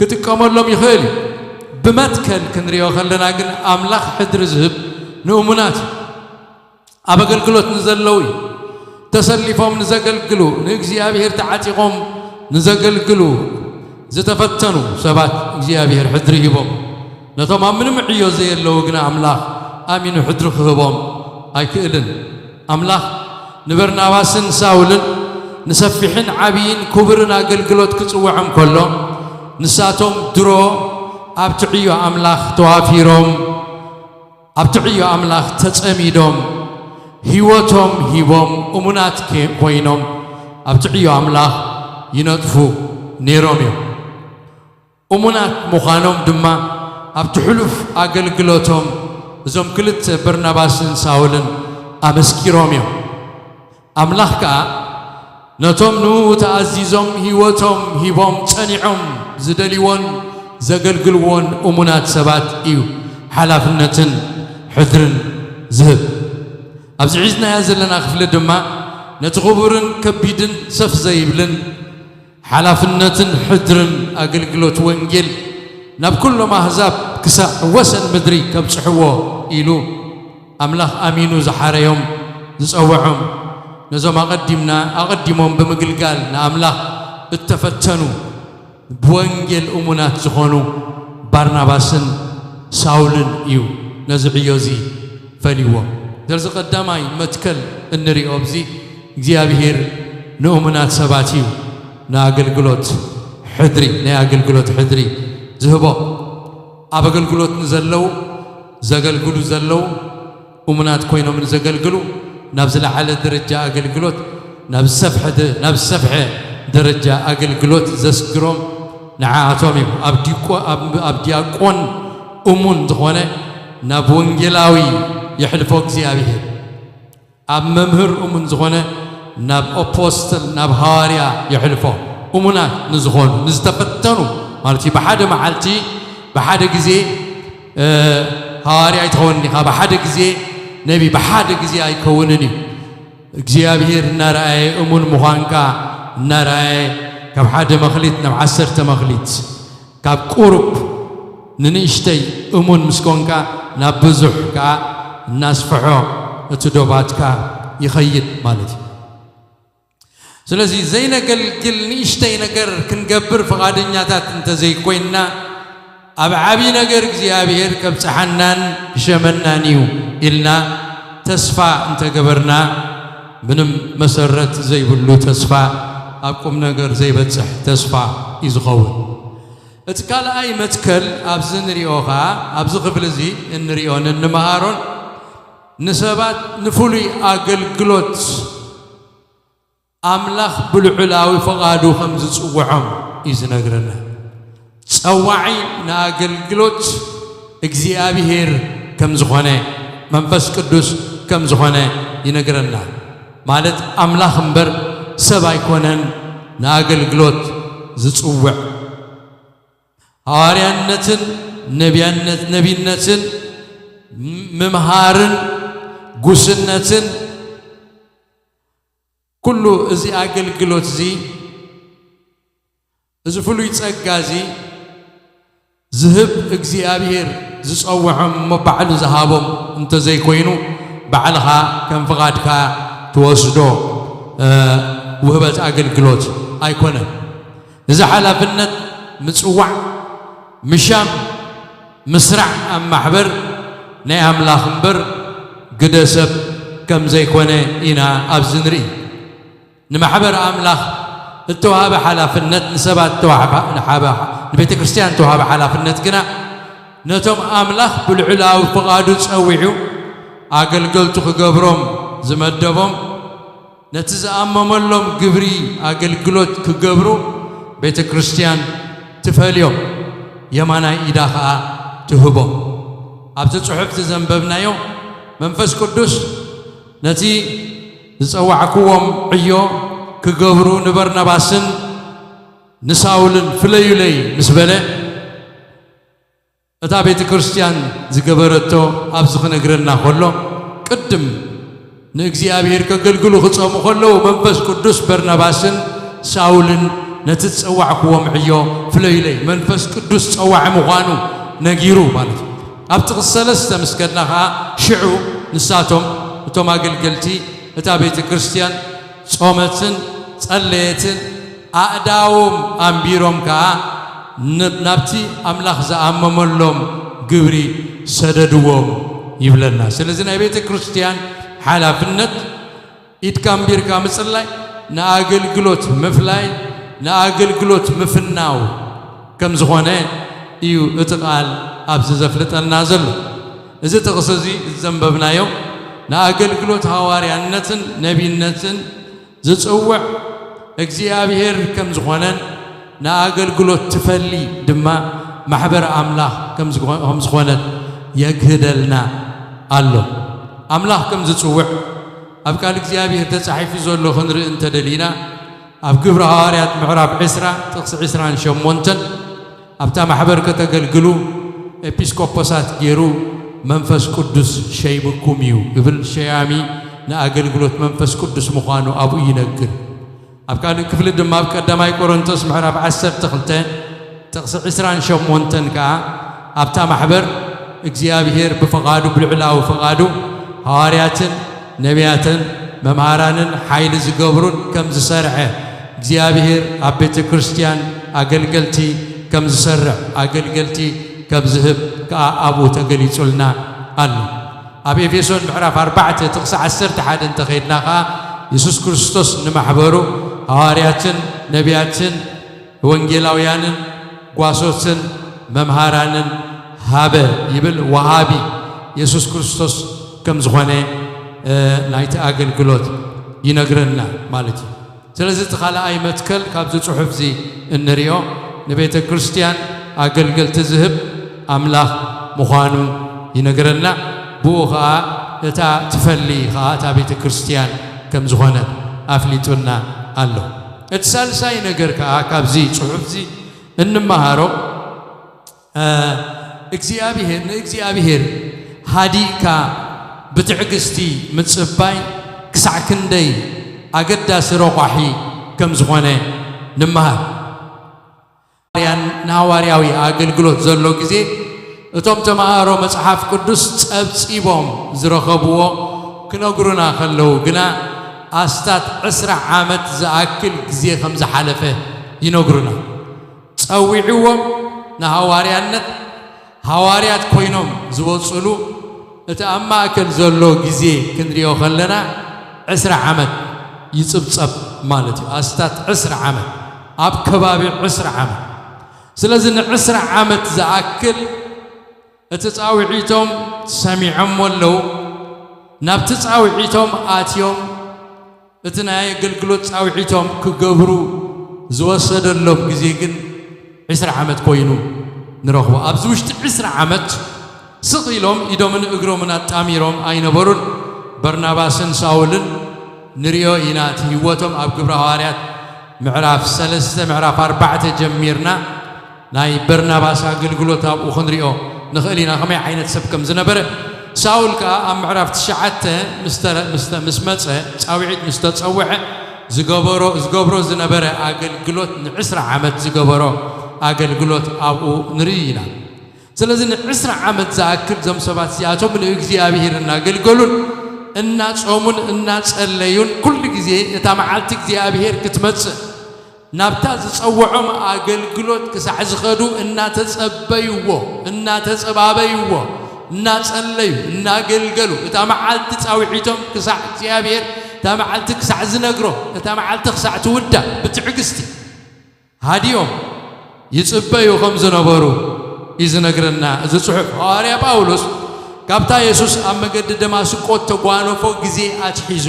ክጥቀመሎም ይኽእል እዩ። ብመትከል ክንሪኦ ከለና ግን፣ ኣምላኽ ሕድሪ ዝህብ ንእሙናት እዩ። ኣብ ኣገልግሎት ንዘለዉ እዩ። ተሰሊፎም ንዘገልግሉ፣ ንእግዚኣብሔር ተዓጢቖም ንዘገልግሉ ዝተፈተኑ ሰባት እግዚኣብሔር ሕድሪ ሂቦም። ነቶም ኣብ ምንም ዕዮ ዘየለዉ ግና ኣምላኽ ኣሚኑ ሕድሪ ክህቦም ኣይክእልን። ኣምላኽ ንበርናባስን ሳውልን ንሰፊሕን ዓብይን ክቡርን ኣገልግሎት ክጽውዖም ከሎ፣ ንሳቶም ድሮ ኣብቲ ዕዮ ኣምላኽ ተዋፊሮም፣ ኣብቲ ዕዮ ኣምላኽ ተጸሚዶም፣ ህይወቶም ሂቦም፣ እሙናት ኬ-፣ ኮይኖም ኣብቲ ዕዮ ኣምላኽ ይነጥፉ ነይሮም እዮም። እሙናት ምዃኖም ድማ ኣብቲ ሕሉፍ ኣገልግሎቶም እዞም ክልተ በርናባስን ሳውልን ኣመስኪሮም እዮም። ኣምላኽ ከኣ ነቶም ንኡ ተኣዚዞም ህይወቶም ሂቦም ጸኒዖም ዝደልይዎን ዘገልግልዎን እሙናት ሰባት እዩ ሓላፍነትን ሕድርን ዝህብ። ኣብዚ ሒዝናዮ ዘለና ክፍሊ ድማ ነቲ ክቡርን ከቢድን ሰፍ ዘይብልን ሓላፍነትን ሕድርን ኣገልግሎት ወንጌል ናብ ኩሎም ኣህዛብ ክሳዕ ወሰን ምድሪ ከብጽሕዎ ኢሉ ኣምላኽ ኣሚኑ ዝሓረዮም፣ ዝጸውዖም፣ ነዞም ኣቐዲምና፣ ኣቐዲሞም ብምግልጋል ንኣምላኽ እተፈተኑ ብወንጌል እሙናት ዝኾኑ ባርናባስን ሳውልን እዩ ነዚ ዕዮ እዚ ፈልይዎ። ስለዚ ቀዳማይ መትከል እንሪኦ ኣብዚ እግዚኣብሔር ንእሙናት ሰባት እዩ ንኣገልግሎት ሕድሪ፣ ናይ ኣገልግሎት ሕድሪ ዝህቦ። ኣብ ኣገልግሎት ንዘለዉ፣ ዘገልግሉ ዘለዉ፣ እሙናት ኮይኖም ንዘገልግሉ፣ ናብ ዝለዓለ ደረጃ ኣገልግሎት፣ ናብ ዝሰፍሐ ደ-፣ ናብ ዝሰፍሐ ደረጃ ኣገልግሎት ዘስግሮም ንዓኣቶም እዮም። ኣብ ዲቆ-፣ ኣብ፣ ኣብ ዲያቆን እሙን ዝኾነ ናብ ወንጌላዊ የሕልፎ እግዚኣብሔር። ኣብ መምህር እሙን ዝኾነ ናብ ኣፖስትል፣ ናብ ሃዋርያ የሕልፎ። እሙናት ንዝኾኑ፣ ንዝተፈተኑ ማለት እዩ። ብሓደ መዓልቲ፣ ብሓደ ግዜ፣ እ፣ ሃዋርያ ኣይትኸውን ኢኻ፣ ብሓደ ግዜ ነቢ፣ ብሓደ ግዜ ኣይከውንን እዩ። እግዚኣብሔር እናረኣየ እሙን ምዃንካ እናረኣየ፣ ካብ ሓደ መኽሊት ናብ ዓሰርተ መኽሊት፣ ካብ ቁሩብ ንንእሽተይ እሙን ምስ ኮንካ፣ ናብ ብዙሕ ከኣ እናስፍሖ እቲ ዶባትካ ይኸይድ ማለት እዩ። ስለዚ ዘይነገልግል ንእሽተይ ነገር ክንገብር ፍቓደኛታት እንተዘይኮይንና፣ ኣብ ዓቢ ነገር እግዚኣብሔር ከብጽሓናን ክሸመናን እዩ ኢልና ተስፋ እንተገበርና፣ ምንም መሰረት ዘይብሉ ተስፋ ኣብ ቁም ነገር ዘይበጽሕ ተስፋ እዩ ዝኸውን። እቲ ካልኣይ መትከል ኣብዚ ንሪኦ ኸኣ፣ ኣብዚ ክፍሊ እዚ እንሪኦን እንመሃሮን ንሰባት ንፍሉይ ኣገልግሎት ኣምላኽ ብልዑላዊ ፍቓዱ ከም ዝጽውዖም እዩ ዝነግረና። ጸዋዒ ንኣገልግሎት እግዚኣብሔር ከም ዝኾነ፣ መንፈስ ቅዱስ ከም ዝኾነ ይነግረና። ማለት ኣምላኽ እምበር ሰብ ኣይኮነን ንኣገልግሎት ዝጽውዕ። ሃዋርያነትን ነቢያነት-፣ ነቢነትን ምምሃርን ጉስነትን ኩሉ እዚ ኣገልግሎት እዚ፣ እዚ ፍሉይ ጸጋ እዚ ዝህብ እግዚኣብሔር ዝጸውዖም እሞ ባዕሉ ዝሃቦም እንተዘይኮይኑ፣ ባዕልኻ ከም ፍቓድካ ትወስዶ፣ እ፣ ውህበት ኣገልግሎት ኣይኮነን። እዚ ሓላፍነት ምጽዋዕ፣ ምሻም፣ ምስራዕ ኣብ ማሕበር ናይ ኣምላኽ እምበር ግደ ሰብ ከም ዘይኮነ ኢና ኣብዚ ንርኢ። ንማሕበር ኣምላኽ እተዋህበ ሓላፍነት፣ ንሰባት እተዋህበ፣ ንሓበ-፣ ንቤተ ክርስቲያን እተዋህበ ሓላፍነት ግና፣ ነቶም ኣምላኽ ብልዑላዊ ፍቓዱ ጸዊዑ ኣገልገልቱ ክገብሮም ዝመደቦም፣ ነቲ ዝኣመመሎም ግብሪ ኣገልግሎት ክገብሩ ቤተ ክርስቲያን ትፈልዮም፣ የማናይ ኢዳ ኸኣ ትህቦም። ኣብቲ ጽሑፍ ዘንበብናዮ መንፈስ ቅዱስ ነቲ ዝጸዋዕክዎም ዕዮ ክገብሩ ንበርናባስን ንሳውልን ፍለዩለይ ምስ በለ፣ እታ ቤተ ክርስቲያን ዝገበረቶ ኣብዚ ክነግረና ከሎ፣ ቅድም ንእግዚኣብሔር ከገልግሉ ክጸሙ ከለዉ፣ መንፈስ ቅዱስ በርናባስን ሳውልን ነቲ ዝጸዋዕክዎም ዕዮ ፍለዩለይ፣ መንፈስ ቅዱስ ጸዋዒ ምዃኑ ነጊሩ ማለት እዩ። ኣብ ጥቕሲ ሰለስተ ምስ ከድና ኸኣ፣ ሽዑ ንሳቶም፣ እቶም ኣገልገልቲ እታ ቤተ ክርስቲያን፣ ጾመትን ጸለየትን፣ ኣእዳዎም ኣንቢሮም ከኣ ን-፣ ናብቲ ኣምላኽ ዝኣመመሎም ግብሪ ሰደድዎም ይብለና። ስለዚ ናይ ቤተ ክርስቲያን ሓላፍነት ኢድካ ኣንቢርካ ምጽላይ፣ ንኣገልግሎት ምፍላይ፣ ንኣገልግሎት ምፍናው ከም ዝኾነ እዩ እቲ ቃል ኣብዚ ዘፍልጠና ዘሎ። እዚ ጥቕሲ እዚ ዘንበብናዮ ንኣገልግሎት ሃዋርያነትን ነቢነትን ዝጽውዕ እግዚኣብሔር ከም ዝኾነን ንኣገልግሎት ትፈሊ ድማ ማሕበር ኣምላኽ ከም ዝኾ-፣ ከም ዝኾነት የግህደልና ኣሎ። ኣምላኽ ከም ዝጽውዕ ኣብ ቃል እግዚኣብሔር ተጻሒፉ ዘሎ ክንርኢ እንተደሊና፣ ኣብ ግብሪ ሃዋርያት ምዕራፍ ዕስራ ጥቕሲ ዕስራን ሸሞንተን፣ ኣብታ ማሕበር ከተገልግሉ ኤጲስቆጶሳት ገይሩ መንፈስ ቅዱስ ሸይምኩም እዩ እብል። ሸያሚ ንኣገልግሎት መንፈስ ቅዱስ ምዃኑ ኣብኡ ይነግር። ኣብ ካልእ ክፍሊ ድማ ኣብ ቀዳማይ ቆሮንቶስ ምዕራፍ ዓሰርተ ክልተ ጥቕሲ ዕስራን ሸሞንተን ከኣ፣ ኣብታ ማሕበር እግዚኣብሔር ብፍቓዱ፣ ብልዑላዊ ፍቓዱ ሃዋርያትን ነቢያትን መምሃራንን ሓይሊ ዝገብሩን ከም ዝሰርዐ፣ እግዚኣብሔር ኣብ ቤተ ክርስቲያን ኣገልገልቲ ከም ዝሰርዕ፣ ኣገልገልቲ ከም ዝህብ ከኣ ኣብኡ ተገሊጹልና ኣሎ። ኣብ ኤፌሶን ምዕራፍ ኣርባዕተ ጥቕሲ ዓሰርተ ሓደ እንተኸይድና ከኣ፣ የሱስ ክርስቶስ ንማሕበሩ ሃዋርያትን ነቢያትን ወንጌላውያንን ጓሶትን መምሃራንን ሃበ ይብል። ወሃቢ የሱስ ክርስቶስ ከም ዝኾነ፣ እ፣ ናይቲ ኣገልግሎት ይነግረና ማለት እዩ። ስለዚ እቲ ካልኣይ መትከል ካብዚ ጽሑፍ እዚ እንሪኦ ንቤተ ክርስቲያን ኣገልገልቲ ዝህብ ኣምላኽ ምዃኑ ይነግረና። ብኡ ኸኣ እታ ትፈሊ ኸኣ እታ ቤተ ክርስቲያን ከም ዝኾነት ኣፍሊጡና ኣሎ። እቲ ሳልሳይ ነገር ከኣ ካብዚ ጽሑፍ እዚ እንመሃሮ እግዚኣብሔር ንእግዚኣብሔር ሃዲእካ ብትዕግስቲ ምጽባይ ክሳዕ ክንደይ ኣገዳሲ ረቋሒ ከም ዝኾነ ንምሃር። ንሃዋርያዊ ኣገልግሎት ዘሎ ግዜ እቶም ተምሃሮ መጽሓፍ ቅዱስ ጸብጺቦም ዝረኸብዎ ክነግሩና ከለዉ ግና ኣስታት ዕስራ ዓመት ዝኣክል ግዜ ከም ዝሓለፈ ይነግሩና። ጸዊዕዎም ንሃዋርያነት ሃዋርያት ኮይኖም ዝወጽሉ እቲ ኣብ ማእከል ዘሎ ግዜ ክንሪኦ ከለና ዕስራ ዓመት ይጽብጸብ ማለት እዩ። ኣስታት ዕስራ ዓመት፣ ኣብ ከባቢ ዕስራ ዓመት። ስለዚ ንዕስራ ዓመት ዝኣክል እቲ ጻውዒቶም ሰሚዖሞ ኣለዉ። ናብቲ ጻውዒቶም ኣትዮም እቲ ናይ ኣገልግሎት ጻውዒቶም ክገብሩ ዝወሰደሎም ግዜ ግን ዕስራ ዓመት ኮይኑ ንረኽቦ። ኣብዚ ውሽጢ ዕስራ ዓመት ስቕ ኢሎም ኢዶምን እግሮምን ኣጣሚሮም ኣይነበሩን። በርናባስን ሳውልን ንሪኦ ኢና። እቲ ህይወቶም ኣብ ግብረ ሃዋርያት ምዕራፍ ሰለስተ ምዕራፍ ኣርባዕተ ጀሚርና ናይ በርናባስ ኣገልግሎት ኣብኡ ክንሪኦ ንኽእል ኢና፣ ከመይ ዓይነት ሰብ ከም ዝነበረ። ሳውል ከኣ ኣብ ምዕራፍ ትሽዓተ ምስ ተረ-፣ ምስ ተ-፣ ምስ መጸ፣ ጻውዒት ምስ ተጸውዐ፣ ዝገበሮ፣ ዝገብሮ ዝነበረ ኣገልግሎት፣ ንዕስራ ዓመት ዝገበሮ ኣገልግሎት ኣብኡ ንርኢ ኢና። ስለዚ ንዕስራ ዓመት ዝኣክል እዞም ሰባት እዚኣቶም ንእግዚኣብሔር እናገልገሉን እናጾሙን እናጸለዩን፣ ኩሉ ግዜ እታ መዓልቲ እግዚኣብሔር ክትመጽእ ናብታ ዝጸውዖም ኣገልግሎት ክሳዕ ዝኸዱ እናተጸበይዎ፣ እናተጸባበይዎ፣ እናጸለዩ፣ እናገልገሉ፣ እታ መዓልቲ ጻውዒቶም ክሳዕ እግዚኣብሔር፣ እታ መዓልቲ ክሳዕ ዝነግሮም፣ እታ መዓልቲ ክሳዕ ትውዳእ ብትዕግስቲ ሃዲኦም ይጽበዩ ከም ዝነበሩ እዩ ዝነግረና እዚ ጽሑፍ። ሃዋርያ ጳውሎስ ካብታ የሱስ ኣብ መገዲ ደማስቆ እተጓነፎ ግዜ ኣትሒዙ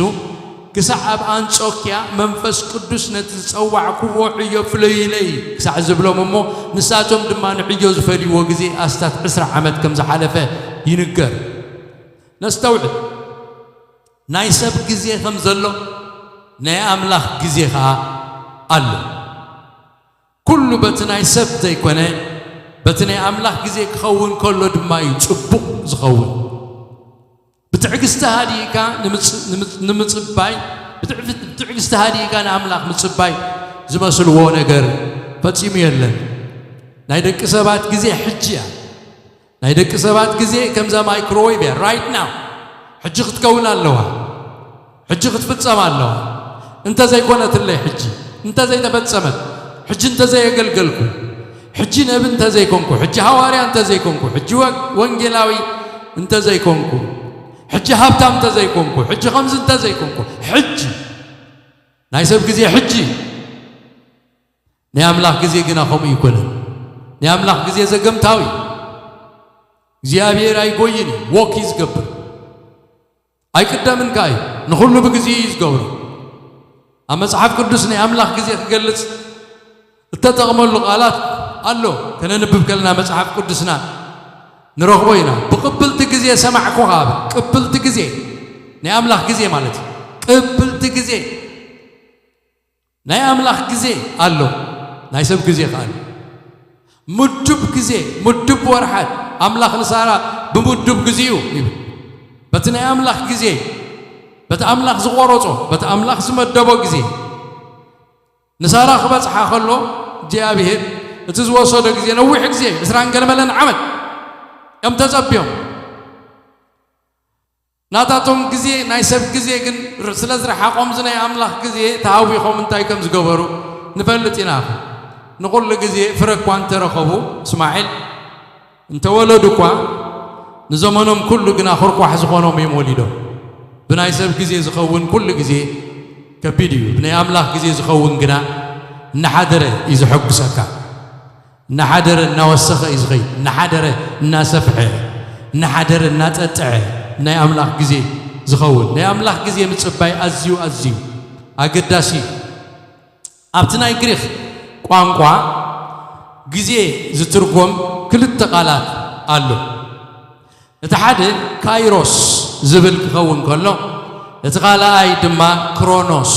ክሳዕ ኣብ ኣንጾክያ መንፈስ ቅዱስ ነቲ ዝጸዋዕክዎ ዕዮ ፍለዩለይ ክሳዕ ዝብሎም እሞ ንሳቶም ድማ ንዕዮ ዝፈልይዎ ግዜ ኣስታት ዕስራ ዓመት ከም ዝሓለፈ ይንገር። ነስተውዕል። ናይ ሰብ ግዜ ከም ዘሎ ናይ ኣምላኽ ግዜ ኸኣ ኣሎ። ኩሉ በቲ ናይ ሰብ ዘይኮነ በቲ ናይ ኣምላኽ ግዜ ክኸውን ከሎ ድማ እዩ ጽቡቕ ዝኸውን። ብትዕግስቲ ሃዲእካ ንምጽ-፣ ንምጽ-፣ ንምጽባይ፣ ብትዕፍ-፣ ብትዕግስቲ ሃዲእካ ንኣምላኽ ምጽባይ ዝመስልዎ ነገር ፈጺሙ የለን። ናይ ደቂ ሰባት ግዜ ሕጂ እያ። ናይ ደቂ ሰባት ግዜ ከምዛ ማይክሮዌቭ እያ። ራይት ናው ሕጂ ክትከውን ኣለዋ። ሕጂ ክትፍጸም ኣለዋ። እንተዘይኮነትለይ ሕጂ፣ እንተዘይተፈጸመት፣ ሕጂ እንተዘየገልገልኩ፣ ሕጂ ነቢ እንተዘይኮንኩ፣ ሕጂ ሃዋርያ እንተዘይኮንኩ፣ ሕጂ ወ-፣ ወንጌላዊ እንተዘይኮንኩ፣ ሕጂ ሃብታም እንተዘይኮንኩ፣ ሕጂ ከምዚ እንተዘይኮንኩ፣ ሕጂ ናይ ሰብ ግዜ ሕጂ። ናይ ኣምላኽ ግዜ ግና ከምኡ ኣይኮነን። ናይ ኣምላኽ ግዜ ዘገምታዊ እዩ። እግዚኣብሔር ኣይጎይን እዩ፣ ወክ እዩ ዝገብር። ኣይቅደምን ከኣ እዩ፣ ንኹሉ ብግዜኡ እዩ ዝገብሮ። ኣብ መጽሓፍ ቅዱስ ናይ ኣምላኽ ግዜ ክገልጽ እተጠቕመሉ ቃላት ኣሎ። ከነንብብ ከለና መጽሓፍ ቅዱስና ንረኽቦ ኢና። "ብቕብልቲ ግዜ ሰማዕኩኻ" በል። ቅብልቲ ግዜ፣ ናይ ኣምላኽ ግዜ ማለት እዩ። ቅብልቲ ግዜ፣ ናይ ኣምላኽ ግዜ ኣሎ፣ ናይ ሰብ ግዜ ከኣ ኣሎ። ምዱብ ግዜ፣ ምዱብ ወርሓት፣ ኣምላኽ ንሳራ ብምዱብ ግዜኡ ይብል። በቲ ናይ ኣምላኽ ግዜ፣ በቲ ኣምላኽ ዝቖረጾ፣ በቲ ኣምላኽ ዝመደቦ ግዜ ንሳራ ክበጽሓ ከሎ፣ እግዚኣብሔር እቲ ዝወሰዶ ግዜ ነዊሕ ግዜ፣ ዕስራን ገለመለን ዓመት እዮም ተጸብዮም። ናታቶም ግዜ፣ ናይ ሰብ ግዜ ግን ር-፣ ስለ ዝረሓቖም፣ እዚ ናይ ኣምላኽ ግዜ ተሃዊኾም እንታይ ከም ዝገበሩ ንፈልጥ ኢና። ንኹሉ ግዜ ፍረ እኳ እንተረኸቡ፣ እስማዒል፣ እንተወለዱ እኳ፣ ንዘመኖም ኩሉ ግና ኹርኳሕ ዝኾኖም እዮም ወሊዶም። ብናይ ሰብ ግዜ ዝኸውን ኩሉ ግዜ ከቢድ እዩ። ብናይ ኣምላኽ ግዜ ዝኸውን ግና እናሓደረ እዩ ዘሐጉሰካ። እናሓደረ እናወሰኸ እዩ ዝኸይድ። እናሓደረ እናሰፍሐ፣ እናሓደረ እናጠጥዐ፣ ናይ ኣምላኽ ግዜ ዝኸውን። ናይ ኣምላኽ ግዜ ምጽባይ ኣዝዩ፣ ኣዝዩ ኣገዳሲ እዩ። ኣብቲ ናይ ግሪኽ ቋንቋ ግዜ ዝትርጎም ክልተ ቃላት ኣሎ። እቲ ሓደ ካይሮስ ዝብል ክኸውን ከሎ፣ እቲ ካልኣይ ድማ ክሮኖስ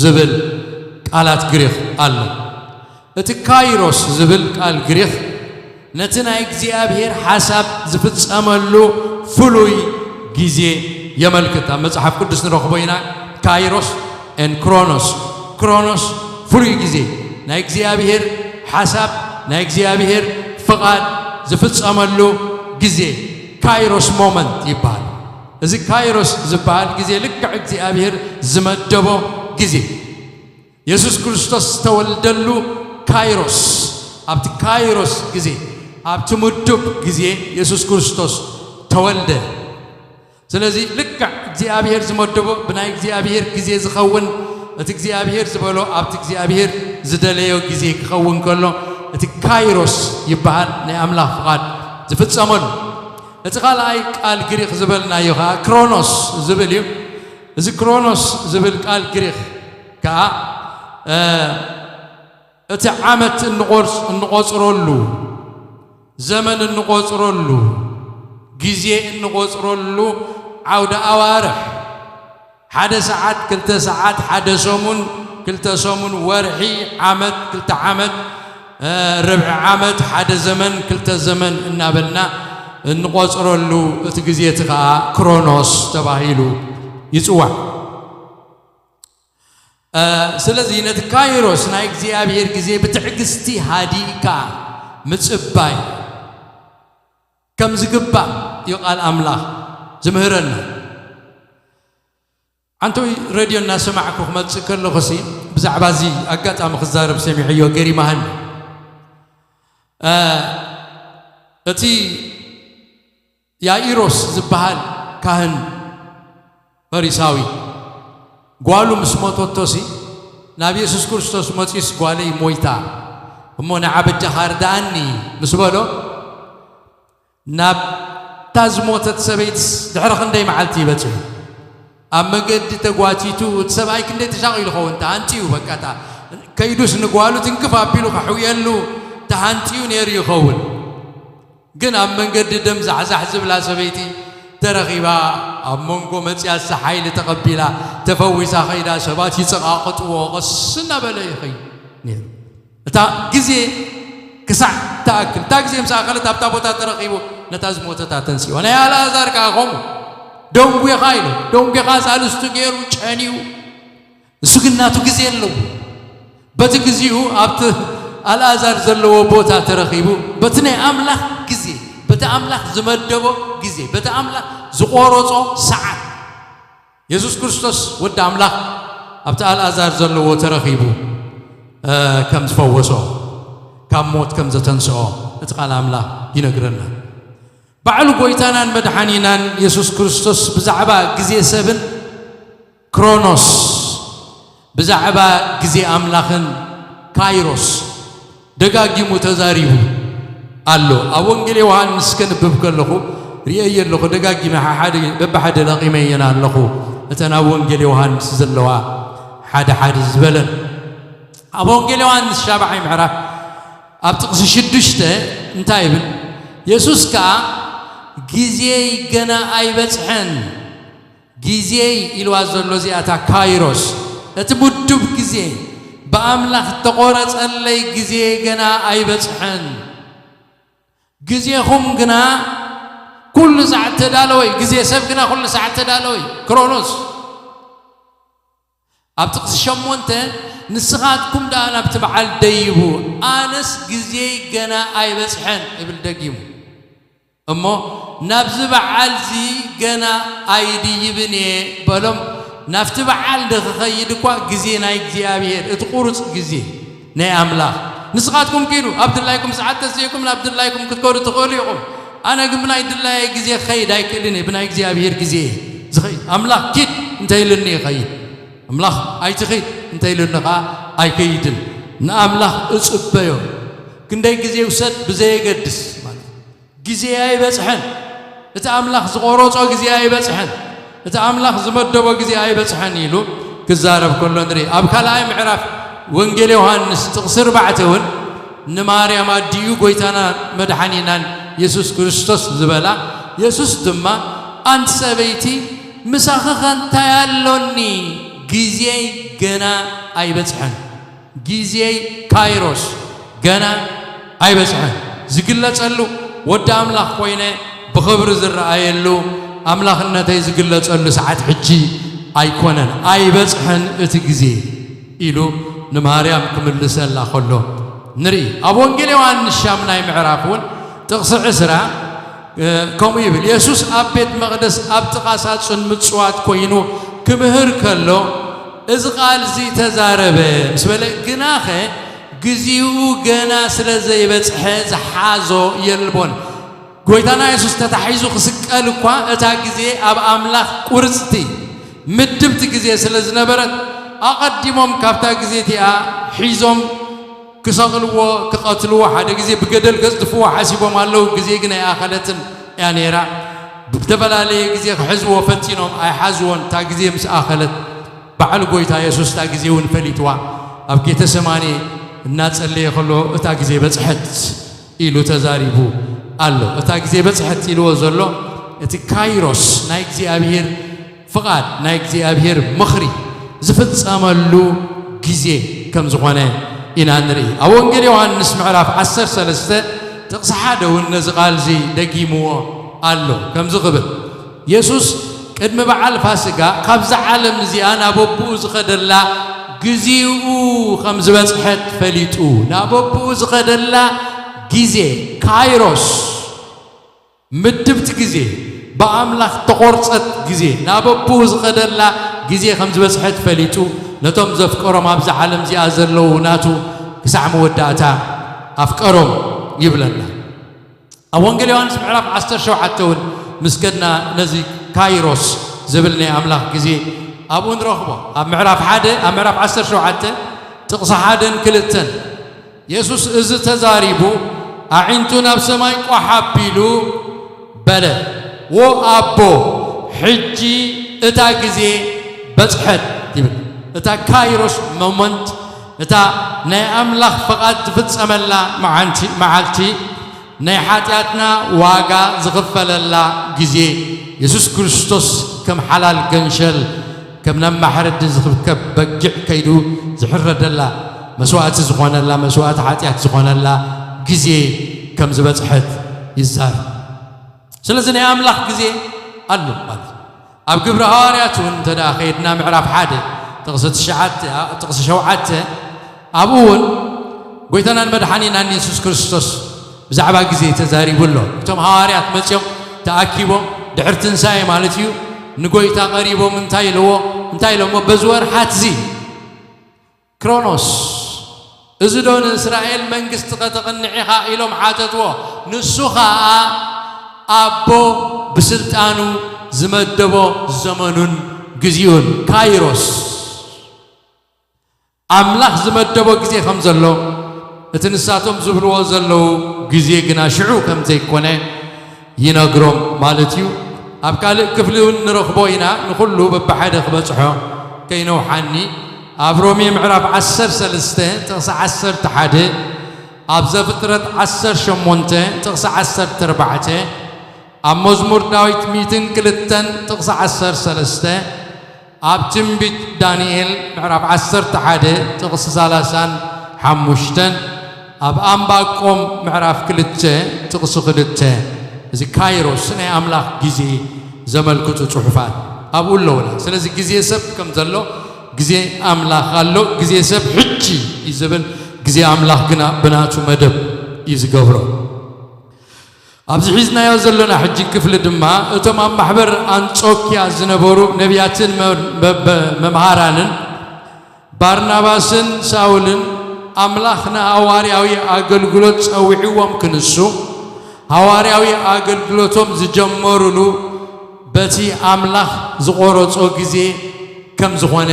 ዝብል ቃላት ግሪኽ ኣሎ። እቲ ካይሮስ ዝብል ቃል ግሪኽ ነቲ ናይ እግዚኣብሔር ሓሳብ ዝፍጸመሉ ፍሉይ ግዜ የመልክት። ኣብ መጽሓፍ ቅዱስ ንረኽቦ ኢና። ካይሮስ ኤን ክሮኖስ፣ ክሮኖስ ፍሉይ ግዜ፣ ናይ እግዚኣብሔር ሓሳብ፣ ናይ እግዚኣብሔር ፍቓድ ዝፍጸመሉ ግዜ ካይሮስ ሞመንት ይበሃል። እዚ ካይሮስ ዝበሃል ግዜ ልክዕ እግዚኣብሔር ዝመደቦ ግዜ፣ የሱስ ክርስቶስ ዝተወልደሉ ካይሮስ፣ ኣብቲ ካይሮስ ግዜ፣ ኣብቲ ምዱብ ግዜ የሱስ ክርስቶስ ተወልደ። ስለዚ ልክዕ እግዚኣብሔር ዝመደቦ፣ ብናይ እግዚኣብሔር ግዜ ዝኸውን፣ እቲ እግዚኣብሔር ዝበሎ ኣብቲ እግዚኣብሔር ዝደለዮ ግዜ ክኸውን ከሎ፣ እቲ ካይሮስ ይበሃል፣ ናይ ኣምላኽ ፍቓድ ዝፍጸመሉ። እቲ ካልኣይ ቃል ግሪኽ ዝበልናዮ ኸኣ ክሮኖስ ዝብል እዩ። እዚ ክሮኖስ ዝብል ቃል ግሪኽ ከኣ፣ እ፣ እቲ ዓመት እንቖርጽ-፣ እንቖጽረሉ፣ ዘመን እንቖጽረሉ፣ ግዜ እንቖጽረሉ ዓውደ ኣዋርሕ፣ ሓደ ሰዓት፣ ክልተ ሰዓት፣ ሓደ ሰሙን፣ ክልተ ሰሙን፣ ወርሒ፣ ዓመት፣ ክልተ ዓመት፣ እ፣ ርብዒ ዓመት፣ ሓደ ዘመን፣ ክልተ ዘመን እናበልና እንቖጽረሉ እቲ ግዜ እቲ ኸኣ ክሮኖስ ተባሂሉ ይጽዋዕ። እ፣ ስለዚ ነቲ ካይሮስ ናይ እግዚኣብሔር ግዜ ብትዕግስቲ ሃዲእካ ምጽባይ ከም ዝግባእ እዩ ቃል ኣምላኽ ዝምህረና። ሓንቲ ሬድዮ እናሰማዕኩ ክመጽእ ከለኹሲ ብዛዕባ እዚ ኣጋጣሚ ክዛረብ ሰሚዐዮ፣ ገሪማህኒ። እ፣ እቲ ያኢሮስ ዝበሃል ካህን ፈሪሳዊ፣ ጓሉ ምስ ሞተቶሲ ናብ የሱስ ክርስቶስ መጺኡስ፣ "ጓለይ ሞይታ፣ እሞ ንዓ በጃኻ ርድኣኒ" ምስ በሎ፣ ናብታ ዝሞተት ሰበይትስ ድሕሪ ክንደይ መዓልቲ በጺሑ? ኣብ መገዲ ተጓቲቱ፣ እቲ ሰብኣይ ክንደይ ተሻቒሉ ይኸውን? ተሃንጥዩ፣ በቃ፣ እታ ከይዱስ ንጓሉ ትንክፍ ኣቢሉ ከሕውየሉ ተሃንጥዩ ነይሩ ይኸውን። ግን ኣብ መንገዲ ደም ዛሕዛሕ ዝብላ ሰበይቲ ተረኺባ፣ ኣብ መንጎ መጽያስ ሓይሊ ተቐቢላ፣ ተፈዊሳ ኸይዳ፣ ሰባት ይጸቓቕጥዎ፣ ቐስ እናበለ ይኸይድ ነይሩ። እታ ግዜ ክሳዕ ትኣክል፣ እታ ግዜ ምስ ኣኸለት ኣብታ ቦታ ተረኺቡ፣ ነታ ዝሞተታ ተንስእዋ። ናይ ኣልኣዛር ከኣ ከምኡ፣ ደንጒኻ ኢሉ፣ ደንጒኻ ሳልስቱ ገይሩ ጨንዩ፣ እሱ ግን ናቱ ግዜ ኣለዎ። በቲ ግዜኡ ኣብቲ ኣልኣዛር ዘለዎ ቦታ ተረኺቡ፣ በቲ ናይ ኣምላኽ ግዜ፣ በቲ ኣምላኽ ዝመደቦ ግዜ፣ በቲ ኣምላኽ ዝቖረጾ ሰዓት፣ የሱስ ክርስቶስ ወዲ ኣምላኽ ኣብቲ ኣልኣዛር ዘለዎ ተረኺቡ፣ እ፣ ከም ዝፈወሶ፣ ካብ ሞት ከም ዘተንስኦ እቲ ቃል ኣምላኽ ይነግረና። ባዕሉ ጐይታናን መድሓኒናን የሱስ ክርስቶስ ብዛዕባ ግዜ ሰብን ክሮኖስ፣ ብዛዕባ ግዜ ኣምላኽን ካይሮስ ደጋጊሙ ተዛሪቡ ኣሎ። ኣብ ወንጌል ዮሃንስ ከንብብ ከለኹ ርእየዮ ኣለኹ፣ ደጋጊመ ሓሓደ፣ በብሓደ ለቒመየን ኣለኹ፣ እተን ኣብ ወንጌል ዮሃንስ ዘለዋ ሓደ ሓደ ዝበለን። ኣብ ወንጌል ዮሃንስ ሻብዓይ ምዕራፍ ኣብ ጥቕሲ ሽዱሽተ እንታይ ይብል? የሱስ ከኣ፣ "ግዜይ ገና ኣይበጽሐን፣ ግዜይ" ኢልዋ ዘሎ እዚኣታ ካይሮስ፣ እቲ ምዱብ ግዜ፣ ብኣምላኽ እተቖረጸለይ ግዜ ገና ኣይበጽሐን። ግዜኹም ግና ኩሉ ሰዓት ተዳለወ እዩ። ግዜ ሰብ ግና ኩሉ ሰዓት ተዳለወ እዩ። ክሮኖስ። ኣብ ጥቕሲ ሸሞንተ፣ "ንስኻትኩም ደኣ ናብቲ በዓል ደይቡ፣ ኣነስ ግዜይ ገና ኣይበጽሐን" እብል ደጊሙ። እሞ ናብዚ በዓልዚ ገና ኣይድይብን እየ በሎም። ናብቲ በዓል ንኽኸይድ እኳ ግዜ ናይ እግዚኣብሔር፣ እቲ ቁሩጽ ግዜ ናይ ኣምላኽ። ንስኻትኩም ኪዱ፣ ኣብ ድላይኩም ሰዓት ተሲእኩም ናብ ድላይኩም ክትከዱ ትኽእሉ ኢኹም። ኣነ ግን ብናይ ድላየይ ግዜ ክኸይድ ኣይክእልን እየ፣ ብናይ እግዚኣብሔር ግዜ እየ ዝኸይድ። ኣምላኽ ኪድ እንተ ኢሉኒ ይኸይድ፣ ኣምላኽ ኣይትኺድ እንተ ኢሉኒ ኸዓ ኣይከይድን። ንኣምላኽ እጽበዮ። ክንደይ ግዜ ይውሰድ ብዘየገድስ ማለት እዩ። ግዜ ኣይበጽሐን። እቲ ኣምላኽ ዝቖረጾ ግዜ ኣይበጽሐን። እቲ ኣምላኽ ዝመደቦ ግዜ ኣይበጽሐን ኢሉ ክዛረብ ከሎ ንርኢ። ኣብ ካልኣይ ምዕራፍ ወንጌል ዮሃንስ ጥቕሲ ኣርባዕተ እውን ንማርያም ኣዲኡ ጎይታና መድሓኒናን የሱስ ክርስቶስ ዝበላ፣ የሱስ ድማ ኣንቲ ሰበይቲ ምሳኺኸ እንታይ ኣሎኒ፣ ግዜይ ገና ኣይበጽሐን። ግዜይ ካይሮስ ገና ኣይበጽሐን። ዝግለጸሉ ወዲ ኣምላኽ ኮይነ ብኽብሪ ዝረኣየሉ ኣምላኽነተይ ዝግለጸሉ ሰዓት ሕጂ ኣይኮነን፣ ኣይበጽሐን እቲ ግዜ ኢሉ ንማርያም ክምልሰላ ከሎ ንርኢ። ኣብ ወንጌል ዮሃንስ ሻምናይ ምዕራፍ እውን ጥቕሲ ዕስራ ከምኡ ይብል፣ የሱስ ኣብ ቤት መቕደስ ኣብ ጥቓ ሳጹን ምጽዋት ኮይኑ ክምህር ከሎ፣ እዚ ቃል እዚ ተዛረበ ምስ በለ፣ ግናኸ ግዜኡ ገና ስለ ዘይበጽሐ ዝሓዞ የልቦን። ጎይታና የሱስ ተታሒዙ ክስቀል እኳ እታ ግዜ ኣብ ኣምላኽ ቁርጽቲ ምድብቲ ግዜ ስለ ዝነበረት፣ ኣቐዲሞም ካብታ ግዜ እቲኣ ሒዞም ክሰቕልዎ፣ ክቐትልዎ፣ ሓደ ግዜ ብገደል ከጽድፍዎ ሓሲቦም ኣለዉ። ግዜ ግን ኣይኣኸለትን እያ ነይራ። ብተፈላለየ ግዜ ክሕዝዎ ፈቲኖም ኣይሓዝዎን። እታ ግዜ ምስ ኣኸለት፣ ባዕሉ ጎይታ የሱስ እታ ግዜ እውን ፈሊጥዋ፣ ኣብ ጌተሰማኒ እናጸለየ ከሎ እታ ግዜ በጽሐት ኢሉ ተዛሪቡ ኣሎ። እታ ግዜ በጽሐት ኢልዎ ዘሎ እቲ ካይሮስ ናይ እግዚኣብሔር ፍቓድ፣ ናይ እግዚኣብሔር ምኽሪ ዝፍጸመሉ ግዜ ከም ዝኾነ ኢና ንርኢ። ኣብ ወንጌል ዮሃንስ ምዕራፍ ዓሰርተ ሰለስተ ጥቕሲ ሓደ እውን ነዚ ቃል እዚ ደጊምዎ ኣሎ። ከምዚ ክብል፣ የሱስ ቅድሚ በዓል ፋሲጋ ካብዛ ዓለም እዚኣ ናብ ኣቦኡ ዝኸደላ ግዜኡ ከም ዝበጽሐት ፈሊጡ፣ ናብ ኣቦኡ ዝኸደላ ግዜ፣ ካይሮስ፣ ምድብቲ ግዜ፣ ብኣምላኽ ተቖርጸት ግዜ፣ ናብ ኣቦኡ ዝኸደላ ግዜ ከም ዝበጽሐት ፈሊጡ፣ ነቶም ዘፍቀሮም ኣብዛ ዓለም እዚኣ ዘለዉ ናቱ ክሳዕ መወዳእታ ኣፍቀሮም ይብለና። ኣብ ወንጌል ዮሃንስ ምዕራፍ ዓሰርተ ሸውዓተ እውን ምስ ከድና ነዚ ካይሮስ ዝብል ናይ ኣምላኽ ግዜ ኣብኡ ንረኽቦ። ኣብ ምዕራፍ ሓደ፣ ኣብ ምዕራፍ ዓሰርተ ሸውዓተ ጥቕሲ ሓደን ክልተን የሱስ እዚ ተዛሪቡ ኣዒንቱ ናብ ሰማይ ቋሕ ኣቢሉ በለ፣ "ዎ ኣቦ፣ ሕጂ እታ ግዜ በጽሐት" ይብል። እታ ካይሮስ ሞመንት፣ እታ ናይ ኣምላኽ ፍቓድ ትፍጸመላ መዓንቲ-፣ መዓልቲ፣ ናይ ሓጢኣትና ዋጋ ዝኽፈለላ ግዜ፣ የሱስ ክርስቶስ ከም ሓላል ገንሸል፣ ከም ናብ ማሕረዲ ዝኽብከብ በጊዕ ከይዱ ዝሕረደላ፣ መስዋእቲ ዝኾነላ፣ መስዋእቲ ሓጢኣት ዝኾነላ ግዜ ከም ዝበጽሐት ይዛረብ። ስለዚ ናይ ኣምላኽ ግዜ ኣሎ ማለት እዩ። ኣብ ግብሪ ሃዋርያት እውን እንተ ደኣ ኸይድና ምዕራፍ ሓደ ጥቕሲ ትሽዓተ፣ ጥቕሲ ሸውዓተ፣ ኣብኡ እውን ጎይታናን መድሓኒናን የሱስ ክርስቶስ ብዛዕባ ግዜ ተዛሪቡ ኣሎ። እቶም ሃዋርያት መጺኦም ተኣኪቦም ድሕሪ ትንሳኤ ማለት እዩ ንጎይታ ቀሪቦም እንታይ ኢልዎ? እንታይ ኢሎሞ? በዚ ወርሓት እዚ ክሮኖስ፣ እዚ ዶ ንእስራኤል መንግስቲ ከተቕንዕ ኢኻ? ኢሎም ሓተትዎ። ንሱ ኸኣ ኣቦ ብስልጣኑ ዝመደቦ ዘመኑን ግዜኡን፣ ካይሮስ፣ ኣምላኽ ዝመደቦ ግዜ ከም ዘሎ፣ እቲ ንሳቶም ዝብልዎ ዘለዉ ግዜ ግና ሽዑ ከም ዘይኮነ ይነግሮም ማለት እዩ። ኣብ ካልእ ክፍሊ እውን ንረኽቦ ኢና፣ ንኹሉ በብሓደ ክበጽሖ ከይነውሓኒ። ኣብ ሮሜ ምዕራፍ ዓሰርተ ሰለስተ ጥቕሲ ዓሰርተ ሓደ፣ ኣብ ዘፍጥረት ዓሰርተ ሸሞንተ ጥቕሲ ዓሰርተ ኣርባዕተ፣ ኣብ መዝሙር ዳዊት ሚእትን ክልተን ጥቕሲ ዓሰርተ ሰለስተ፣ ኣብ ትንቢት ዳንኤል ምዕራፍ ዓሰርተ ሓደ ጥቕሲ ሰላሳን ሓሙሽተን፣ ኣብ ኣንባቆም ምዕራፍ ክልተ ጥቕሲ ክልተ፣ እዚ ካይሮስ ናይ ኣምላኽ ግዜ ዘመልክቱ ጽሑፋት ኣብኡ ኣለውና። ስለዚ ግዜ ሰብ ከም ዘሎ፣ ግዜ ኣምላኽ ኣሎ። ግዜ ሰብ ሕጂ እዩ ዝብል፣ ግዜ ኣምላኽ ግና ብናቱ መደብ እዩ ዝገብሮ። ኣብዚ ሒዝናዮ ዘለና ሕጂ ክፍሊ ድማ፣ እቶም ኣብ ማሕበር ኣንጾክያ ዝነበሩ ነቢያትን መ-፣ መ-፣ መ-፣ መምሃራንን፣ ባርናባስን ሳውልን፣ ኣምላኽ ንሃዋርያዊ ኣገልግሎት ጸዊዕዎም ክንሱ፣ ሃዋርያዊ ኣገልግሎቶም ዝጀመሩሉ በቲ ኣምላኽ ዝቖረጾ ግዜ ከም ዝኾነ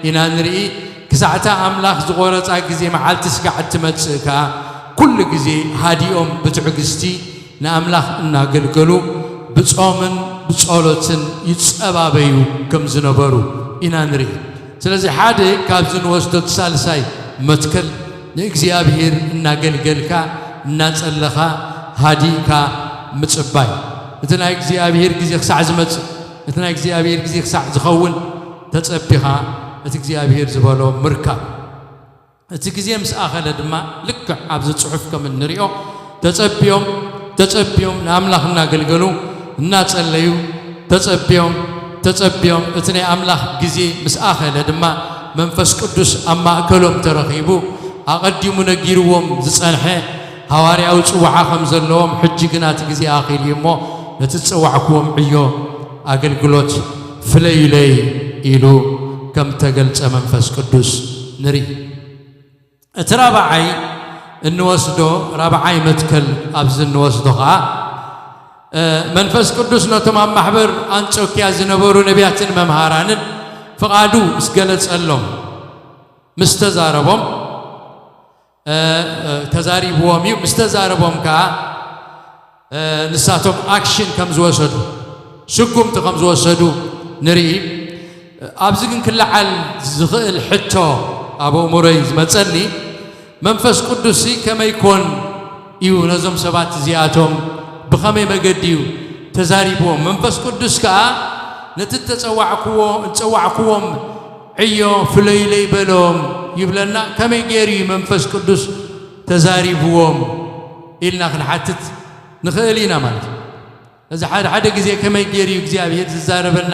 ኢና ንርኢ። ክሳዕታ ኣምላኽ ዝቖረጻ ግዜ መዓልቲ ስጋዕ እትመጽእ ከኣ፣ ኩሉ ግዜ ሃዲኦም ብትዕግስቲ ንኣምላኽ እናገልገሉ፣ ብጾምን ብጸሎትን ይጸባበዩ ከም ዝነበሩ ኢና ንርኢ። ስለዚ ሓደ ካብዚ ንወስዶ፣ እቲ ሳልሳይ መትከል ንእግዚኣብሔር እናገልገልካ እናጸለኻ ሃዲእካ ምጽባይ። እቲ ናይ እግዚኣብሔር ግዜ ክሳዕ ዝመጽእ፣ እቲ ናይ እግዚኣብሔር ግዜ ክሳዕ ዝኸውን ተጸቢኻ እቲ እግዚኣብሔር ዝበሎ ምርካብ። እቲ ግዜ ምስ ኣኸለ ድማ ልክዕ ኣብዚ ጽሑፍ ከም እንሪኦ ተጸብዮም፣ ተጸብዮም ንኣምላኽ እናገልገሉ እናጸለዩ ተጸብዮም፣ ተጸብዮም። እቲ ናይ ኣምላኽ ግዜ ምስ ኣኸለ ድማ መንፈስ ቅዱስ ኣብ ማእከሎም ተረኺቡ ኣቐዲሙ ነጊርዎም ዝጸንሐ ሃዋርያዊ ጽውዓ ከም ዘለዎም፣ ሕጂ ግና እቲ ግዜ ኣኺሉ እዩ እሞ ነቲ ዝጸዋዕክዎም ዕዮ ኣገልግሎት ፍለዩለይ ኢሉ ከም ተገልጸ መንፈስ ቅዱስ ንርኢ። እቲ ራብዓይ እንወስዶ፣ ራብዓይ መትከል ኣብዚ እንወስዶ ኸኣ፣ እ፣ መንፈስ ቅዱስ ነቶም ኣብ ማሕበር ኣንጾክያ ዝነበሩ ነቢያትን መምሃራንን ፍቓዱ ምስ ገለጸሎም፣ ምስ ተዛረቦም፣ እ፣ እ፣ ተዛሪብዎም እዩ። ምስ ተዛረቦም ከኣ፣ እ፣ ንሳቶም ኣክሽን ከም ዝወሰዱ፣ ስጉምቲ ከም ዝወሰዱ ንርኢ። ኣብዚ ግን ክለዓል ዝኽእል ሕቶ ኣብ ኣእምሮይ ዝመጸኒ፣ መንፈስ ቅዱስሲ ከመይ ኮን እዩ ነዞም ሰባት እዚኣቶም ብኸመይ መገዲ እዩ ተዛሪብዎም? መንፈስ ቅዱስ ከኣ ነቲ እተጸዋዕክዎ-፣ እተጸዋዕክዎም ዕዮ ፍለዩለይ በሎም ይብለና። ከመይ ገይሩ እዩ መንፈስ ቅዱስ ተዛሪብዎም ኢልና ክንሓትት ንኽእል ኢና ማለት እዩ። እዚ ሓደ ሓደ ግዜ ከመይ ገይሩ እዩ እግዚኣብሔር ዝዛረበና፣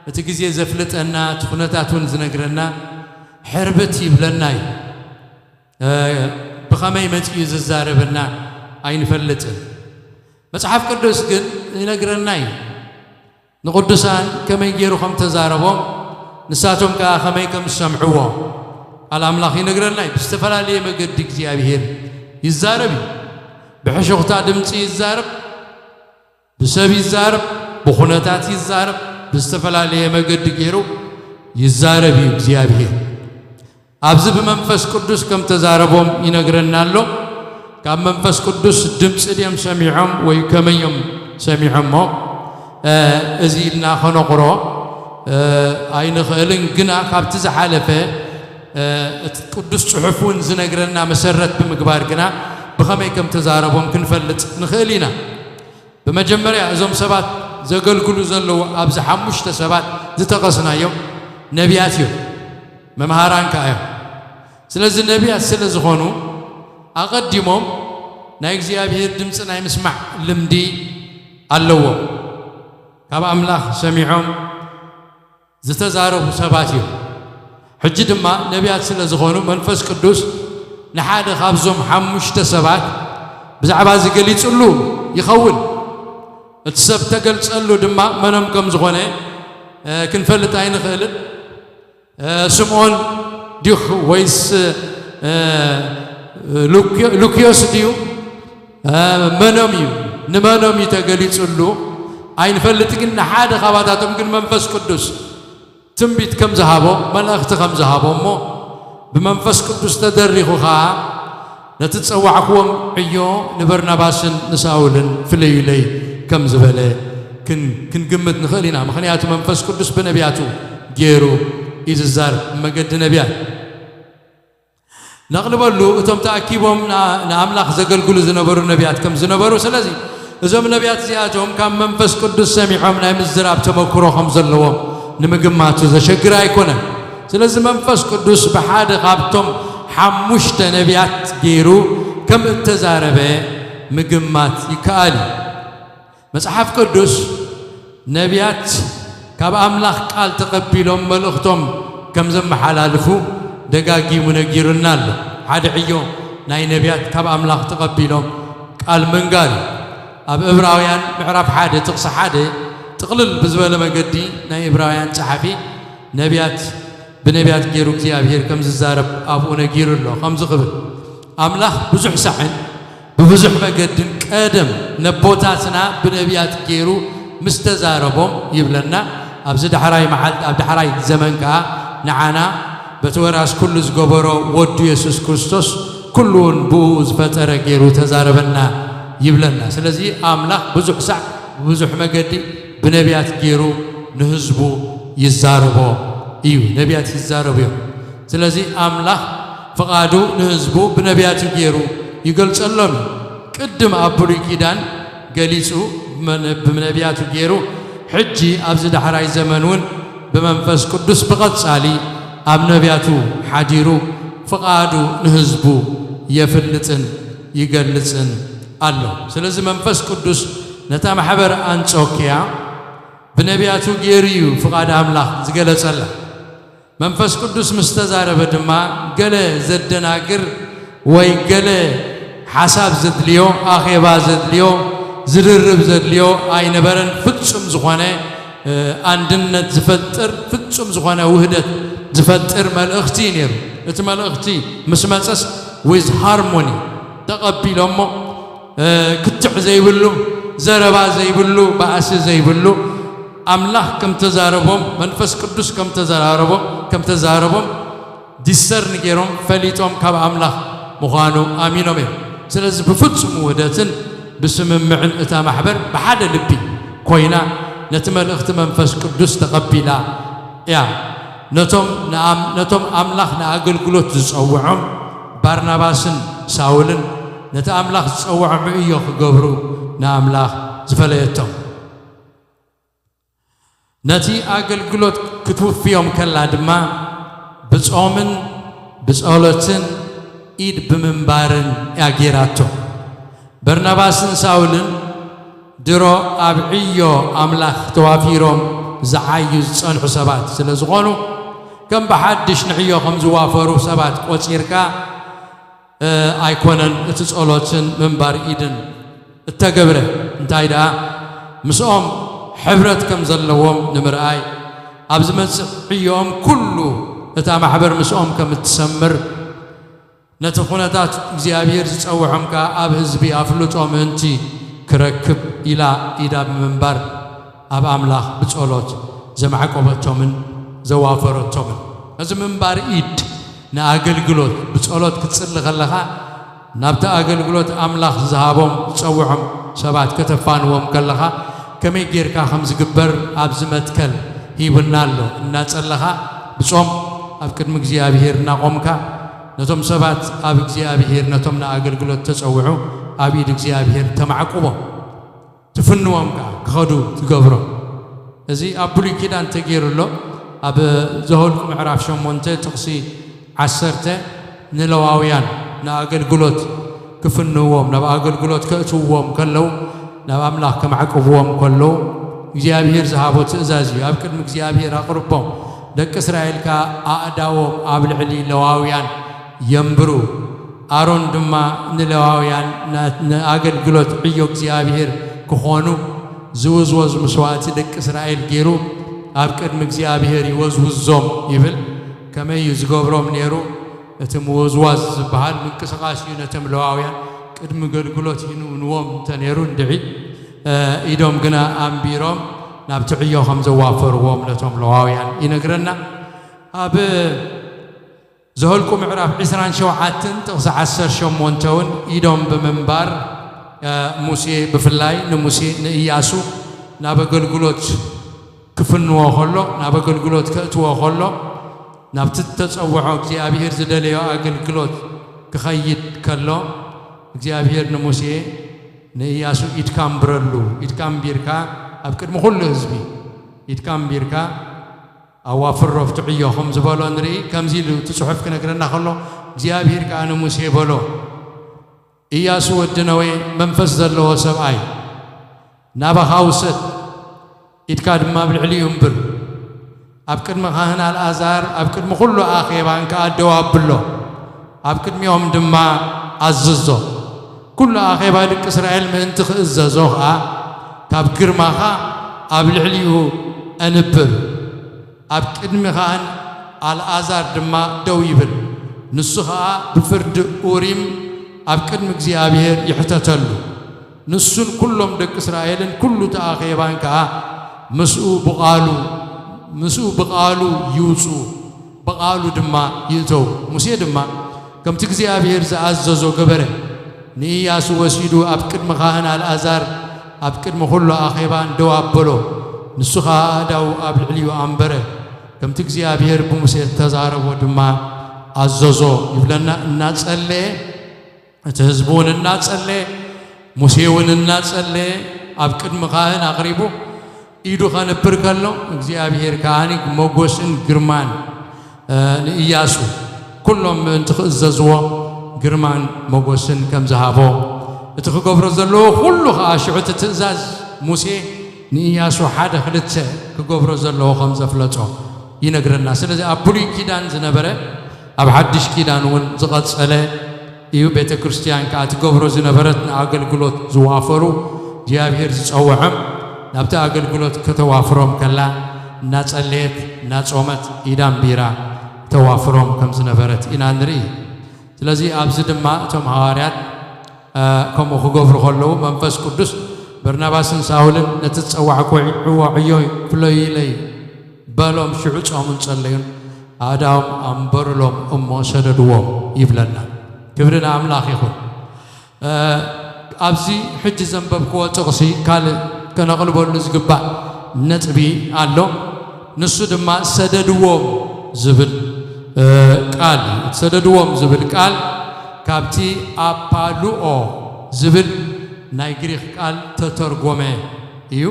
እቲ ግዜ ዘፍልጠና፣ እቲ ኩነታት እውን ዝነግረና፣ ሕርብት ይብለና እዩ። እ፣ ብኸመይ መጺኡ ዝዛረበና ኣይንፈልጥን። መጽሓፍ ቅዱስ ግን ይነግረና እዩ። ንቅዱሳን ከመይ ገይሩ ከም ተዛረቦም፣ ንሳቶም ከኣ ከመይ ከም ዝሰምዕዎ ቃል ኣምላኽ ይነግረና እዩ። ብዝተፈላለየ መገዲ እግዚኣብሔር ይዛረብ እዩ። ብሕሹኽታ ድምፂ ይዛረብ፣ ብሰብ ይዛረብ፣ ብኹነታት ይዛረብ፣ ብዝተፈላለየ መገዲ ገይሩ ይዛረብ እዩ እግዚኣብሔር። ኣብዚ ብመንፈስ ቅዱስ ከም ተዛረቦም ይነግረና ኣሎ። ካብ መንፈስ ቅዱስ ድምፂ ድዮም ሰሚዖም ወይ ከመይ እዮም ሰሚዖሞ? እ፣ እዚ ኢልና ከነቑሮ፣ እ፣ ኣይንኽእልን። ግና ካብቲ ዝሓለፈ፣ እ፣ እቲ ቅዱስ ጽሑፍ እውን ዝነግረና መሰረት ብምግባር ግና ብኸመይ ከም ተዛረቦም ክንፈልጥ ንኽእል ኢና። ብመጀመርያ እዞም ሰባት ዘገልግሉ ዘለዉ ኣብዚ ሓሙሽተ ሰባት ዝጠቐስናዮም ነቢያት እዮም፣ መምሃራን ከኣ እዮም። ስለዚ ነቢያት ስለ ዝኾኑ ኣቐዲሞም ናይ እግዚኣብሔር ድምፂ ናይ ምስማዕ ልምዲ ኣለዎም። ካብ ኣምላኽ ሰሚዖም ዝተዛረቡ ሰባት እዮም። ሕጂ ድማ ነቢያት ስለ ዝኾኑ መንፈስ ቅዱስ ንሓደ ካብዞም ሓሙሽተ ሰባት ብዛዕባ እዚ ገሊጹሉ ይኸውን። እቲ ሰብ ተገልጸሉ ድማ መኖም ከም ዝኾነ፣ እ፣ ክንፈልጥ ኣይንኽእልን። እ፣ ስምዖን ዲኽ ወይስ፣ እ፣ ሉኪዮ-፣ ሉኪዮስ ድዩ? እ፣ መኖም እዩ? ንመኖም እዩ ተገሊጹሉ? ኣይንፈልጥ፣ ግን ንሓደ ካባታቶም ግን መንፈስ ቅዱስ ትንቢት ከም ዝሃቦ፣ መልእኽቲ ከም ዝሃቦ እሞ ብመንፈስ ቅዱስ ተደሪኹ ኸኣ ነቲ ዝጸዋዕክዎም ዕዮ ንበርናባስን ንሳውልን ፍለዩለይ ከም ዝበለ ክን-፣ ክንግምት ንኽእል ኢና። ምኽንያቱ መንፈስ ቅዱስ ብነቢያቱ ገይሩ እዩ ዝዛረብ፣ ብመገዲ ነቢያት። ነቕልበሉ፣ እቶም ተኣኪቦም ንኣ-፣ ንኣምላኽ ዘገልግሉ ዝነበሩ ነቢያት ከም ዝነበሩ፣ ስለዚ እዞም ነቢያት እዚኣቶም ካብ መንፈስ ቅዱስ ሰሚዖም ናይ ምዝራብ ተመክሮ ከም ዘለዎም ንምግማቱ ዘሸግር ኣይኮነን። ስለዚ መንፈስ ቅዱስ ብሓደ ካብቶም ሓሙሽተ ነቢያት ገይሩ ከም እተዛረበ ምግማት ይከኣል እዩ። መጽሓፍ ቅዱስ ነቢያት ካብ ኣምላኽ ቃል ተቐቢሎም መልእኽቶም ከም ዘመሓላልፉ ደጋጊሙ ነጊሩና ኣሎ። ሓደ ዕዮ ናይ ነቢያት ካብ ኣምላኽ ተቐቢሎም ቃል ምንጋር እዩ። ኣብ ዕብራውያን ምዕራፍ ሓደ ጥቕሲ ሓደ ጥቕልል ብዝበለ መገዲ ናይ ዕብራውያን ጸሓፊ ነቢያት ብነቢያት ገይሩ እግዚኣብሔር ከም ዝዛረብ ኣብኡ ነጊሩ ኣሎ። ከምዚ ክብል፣ ኣምላኽ ብዙሕ ሳዕን ብብዙሕ መገድን ቀደም ነቦታትና ብነቢያት ገይሩ ምስ ተዛረቦም ይብለና። ኣብዚ ዳሕራይ መዓል-፣ ኣብ ዳሕራይ ዘመን ከኣ ንዓና በቲ ወራስ ኩሉ ዝገበሮ ወዱ የሱስ ክርስቶስ ኩሉ እውን ብኡ ዝፈጠረ ገይሩ ተዛረበና ይብለና። ስለዚ ኣምላኽ ብዙሕ ሳዕ ብብዙሕ መገዲ ብነቢያት ገይሩ ንህዝቡ ይዛረቦ እዩ። ነቢያት ይዛረቡ እዮም። ስለዚ ኣምላኽ ፍቓዱ ንህዝቡ ብነቢያቱ ገይሩ ይገልጸሎም እዩ። ቅድም ኣብ ብሉይ ኪዳን ገሊጹ ብመ-፣ ብነቢያቱ ገይሩ፣ ሕጂ ኣብዚ ዳሕራይ ዘመን እውን ብመንፈስ ቅዱስ ብቐጻሊ ኣብ ነቢያቱ ሓዲሩ ፍቓዱ ንህዝቡ የፍልጥን ይገልጽን ኣሎ። ስለዚ መንፈስ ቅዱስ ነታ ማሕበር ኣንጾክያ ብነቢያቱ ገይሩ እዩ ፍቓድ ኣምላኽ ዝገለጸላ። መንፈስ ቅዱስ ምስ ተዛረበ ድማ ገለ ዘደናግር ወይ ገለ ሓሳብ ዘድልዮ፣ ኣኼባ ዘድልዮ፣ ዝድርብ ዘድልዮ ኣይነበረን። ፍጹም ዝኾነ፣ እ፣ ኣንድነት ዝፈጥር፣ ፍጹም ዝኾነ ውህደት ዝፈጥር መልእኽቲ እዩ ነይሩ። እቲ መልእኽቲ ምስ መጸስ with harmony ተቐቢሎሞ፣ እ፣ ክትዕ ዘይብሉ፣ ዘረባ ዘይብሉ፣ ባእሲ ዘይብሉ፣ ኣምላኽ ከም ተዛረቦም፣ መንፈስ ቅዱስ ከም ተዘራረቦም፣ ከም ተዛረቦም ዲሰርን ገይሮም ፈሊጦም ካብ ኣምላኽ ምዃኑ ኣሚኖም እዮም። ስለዚ ብፍጹም ውህደትን ብስምምዕን እታ ማሕበር ብሓደ ልቢ ኮይና ነቲ መልእኽቲ መንፈስ ቅዱስ ተቐቢላ እያ። ነቶም ንኣም-፣ ነቶም ኣምላኽ ንኣገልግሎት ዝጸውዖም ባርናባስን ሳውልን ነቲ ኣምላኽ ዝጸውዖም ዕዮ ክገብሩ ንኣምላኽ ዝፈለየቶም። ነቲ ኣገልግሎት ክትውፍዮም ከላ ድማ ብጾምን ብጸሎትን ኢድ ብምንባርን እያ ገይራቶ። በርናባስን ሳውልን ድሮ ኣብ ዕዮ ኣምላኽ ተዋፊሮም ዝዓዩ ዝጸንሑ ሰባት ስለ ዝኾኑ፣ ከም ብሓድሽ ንዕዮ ከም ዝዋፈሩ ሰባት ቆጺርካ፣ እ፣ ኣይኮነን እቲ ጸሎትን ምንባር ኢድን እተገብረ። እንታይ ደኣ፣ ምስኦም ሕብረት ከም ዘለዎም ንምርኣይ፣ ኣብ ዝመጽእ ዕዮኦም ኩሉ እታ ማሕበር ምስኦም ከም እትሰምር፣ ነቲ ኩነታት እግዚኣብሔር ዝጸውዖም ከኣ ኣብ ህዝቢ ኣፍልጦ ምእንቲ ክረክብ ኢላ ኢዳ ብምንባር ኣብ ኣምላኽ ብጸሎት ዘማዕቆበቶምን ዘዋፈረቶምን። እዚ ምንባር ኢድ ንኣገልግሎት ብጸሎት ክትጽሊ ከለኻ ናብቲ ኣገልግሎት ኣምላኽ ዝሃቦም ዝጸውዖም ሰባት ከተፋንዎም ከለኻ ከመይ ጌርካ ከም ዝግበር ኣብዚ መትከል ሂቡና ኣሎ። እናጸለኻ ብጾም ኣብ ቅድሚ እግዚኣብሔር እናቖምካ ነቶም ሰባት ኣብ እግዚኣብሔር፣ ነቶም ንኣገልግሎት ተጸውዑ ኣብ ኢድ እግዚኣብሔር ተማዕቁቦም፣ ትፍንዎም ከኣ ክኸዱ ትገብሮም። እዚ ኣብ ብሉይ ኪዳን ተገይሩ ኣሎ። ኣብ ዘኍልቁ ምዕራፍ ሸሞንተ ጥቕሲ ዓሰርተ ንለዋውያን ንኣገልግሎት ክፍንዎም፣ ናብ ኣገልግሎት ከእትውዎም ከለዉ፣ ናብ ኣምላኽ ከማዕቅብዎም ከለዉ እግዚኣብሔር ዝሃቦ ትእዛዝ እዩ። ኣብ ቅድሚ እግዚኣብሔር ኣቕርቦም፣ ደቂ እስራኤል ከኣ ኣእዳዎም ኣብ ልዕሊ ለዋውያን የንብሩ። ኣሮን ድማ ንሌዋውያን ና-፣ ንኣገልግሎት ዕዮ እግዚኣብሔር ክኾኑ ዝውዝወዝ መስዋእቲ ደቂ እስራኤል ገይሩ ኣብ ቅድሚ እግዚኣብሔር ይወዝውዞም ይብል። ከመይ እዩ ዝገብሮም ነይሩ? እቲ ምውዝዋዝ ዝበሃል ምንቅስቓስ እዩ። ነቶም ሌዋውያን ቅድሚ ኣገልግሎት ይንውንዎም እንተ ነይሩ እንድዒ፣ እ፣ ኢዶም ግና ኣንቢሮም ናብቲ ዕዮ ከም ዘዋፈርዎም ነቶም ሌዋውያን ይነግረና። ኣብ ዘኍልቁ ምዕራፍ ዕስራን ሸውዓተን ጥቕሲ ዓሰርተ ሸሞንተ እውን ኢዶም ብምንባር፣ እ፣ ሙሴ ብፍላይ ንሙሴ ንኢያሱ ናብ ኣገልግሎት ክፍንዎ ከሎ፣ ናብ ኣገልግሎት ከእትዎ ከሎ፣ ናብቲ ተጸውዖ እግዚኣብሔር ዝደለዮ ኣገልግሎት ክኸይድ ከሎ፣ እግዚኣብሔር ንሙሴ ንኢያሱ ኢድካ ኣንብረሉ፣ ኢድካ ኣንቢርካ ኣብ ቅድሚ ኩሉ ህዝቢ ኢድካ ኣንቢርካ ኣዋፍሮ ኣብቲ ዕዮ ከም ዝበሎ ንርኢ። ከምዚ ኢሉ እቲ ጽሑፍ ክነግረና ከሎ፣ እግዚኣብሔር ከኣ ንሙሴ በሎ፣ "ኢያሱ ወዲ ነዌ፣ መንፈስ ዘለዎ ሰብኣይ፣ ናባኻ ውሰድ፣ ኢድካ ድማ ኣብ ልዕሊኡ እምብር። ኣብ ቅድሚ ካህን ኣልኣዛር፣ ኣብ ቅድሚ ኩሉ ኣኼባን ከኣ ደው ኣብሎ፣ ኣብ ቅድሚኦም ድማ ኣዝዞ። ኩሉ ኣኼባ ደቂ እስራኤል ምእንቲ ክእዘዞ ኸኣ፣ ካብ ግርማኻ ኣብ ልዕሊኡ ኣንብር። ኣብ ቅድሚ ካህን ኣልኣዛር ድማ ደው ይብል። ንሱ ኸኣ ብፍርዲ ኡሪም ኣብ ቅድሚ እግዚኣብሔር ይሕተተሉ። ንሱን ኩሎም ደቂ እስራኤልን ኩሉ እቲ ኣኼባን ከኣ ምስኡ ብቓሉ፣ ምስኡ ብቓሉ ይውጽኡ፣ ብቓሉ ድማ ይእተዉ።" ሙሴ ድማ ከምቲ እግዚኣብሔር ዝኣዘዞ ገበረ። ንኢያሱ ወሲዱ ኣብ ቅድሚ ካህን ኣልኣዛር፣ ኣብ ቅድሚ ኩሉ ኣኼባን ደው ኣበሎ። ንሱ ኸኣ ኣእዳዉ ኣብ ልዕሊኡ ኣንበረ። ከምቲ እግዚኣብሔር ብሙሴ እተዛረቦ ድማ ኣዘዞ ይብለና። እናጸለየ፣ እቲ ህዝቢ እውን እናጸለየ፣ ሙሴ እውን እናጸለየ፣ ኣብ ቅድሚ ካህን ኣቕሪቡ ኢዱ ከንብር ከሎ፣ እግዚኣብሔር ከኣ ሞጎስን ግርማን፣ እ፣ ንኢያሱ፣ ኩሎም ምእንቲ ክእዘዝዎ ግርማን ሞጎስን ከም ዝሃቦ፣ እቲ ክገብሮ ዘለዎ ኩሉ ከኣ፣ ሽዑ እቲ ትእዛዝ ሙሴ ንኢያሱ ሓደ ክልተ ክገብሮ ዘለዎ ከም ዘፍለጦ ይነግረና። ስለዚ ኣብ ብሉይ ኪዳን ዝነበረ፣ ኣብ ሓድሽ ኪዳን እውን ዝቐጸለ እዩ። ቤተ ክርስቲያን ከኣ ትገብሮ ዝነበረት፣ ንኣገልግሎት ዝዋፈሩ እግዚኣብሔር ዝጸውዖም፣ ናብቲ ኣገልግሎት ከተዋፍሮም ከላ፣ እናጸለየት እናጾመት ኢዳ ኣንቢራ ተዋፍሮም ከም ዝነበረት ኢና ንርኢ። ስለዚ ኣብዚ ድማ እቶም ሃዋርያት፣ እ፣ ከምኡ ክገብሩ ከለዉ፣ መንፈስ ቅዱስ በርናባስን ሳውልን ነቲ ዝጸዋዕክዎ ዕዮ ፍለዩለይ በሎም። ሽዑ ጾሙን ጸለዩን፣ ኣእዳዎም ኣንበሩሎም እሞ ሰደድዎም ይብለና። ክብሪ ንኣምላኽ ይኹን። እ፣ ኣብዚ ሕጂ ዘንበብክዎ ጥቕሲ ካልእ ከነቕልበሉ ዝግባእ ነጥቢ ኣሎ። ንሱ ድማ ሰደድዎም ዝብል፣ እ፣ ቃል እዩ። ሰደድዎም ዝብል ቃል ካብቲ ኣፓሉኦ ዝብል ናይ ግሪኽ ቃል ተተርጎመ እዩ።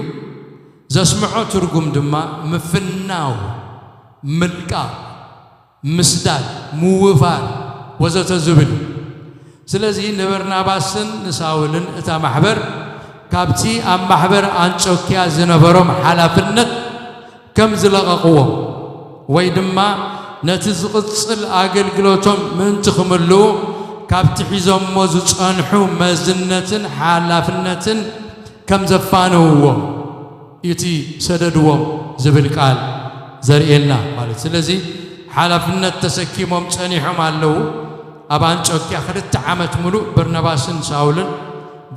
ዘስምዖ ትርጉም ድማ ምፍናው፣ ምልቃቕ፣ ምስዳድ፣ ምውፋር ወዘተ ዝብል እዩ። ስለዚ ንበርናባስን ንሳውልን እታ ማሕበር ካብቲ ኣብ ማሕበር ኣንጾኪያ ዝነበሮም ሓላፍነት ከም ዝለቐቕዎም፣ ወይ ድማ ነቲ ዝቕጽል ኣገልግሎቶም ምእንቲ ክምልኡ ካብቲ ሒዞሞ ዝጸንሑ መዝነትን ሓላፍነትን ከም ዘፋነውዎም እቲ ሰደድዎም ዝብል ቃል ዘርእየና ማለት። ስለዚ ሓላፍነት ተሰኪሞም ጸኒሖም ኣለዉ። ኣብ ኣንጾኪያ ክልተ ዓመት ምሉእ በርናባስን ሳውልን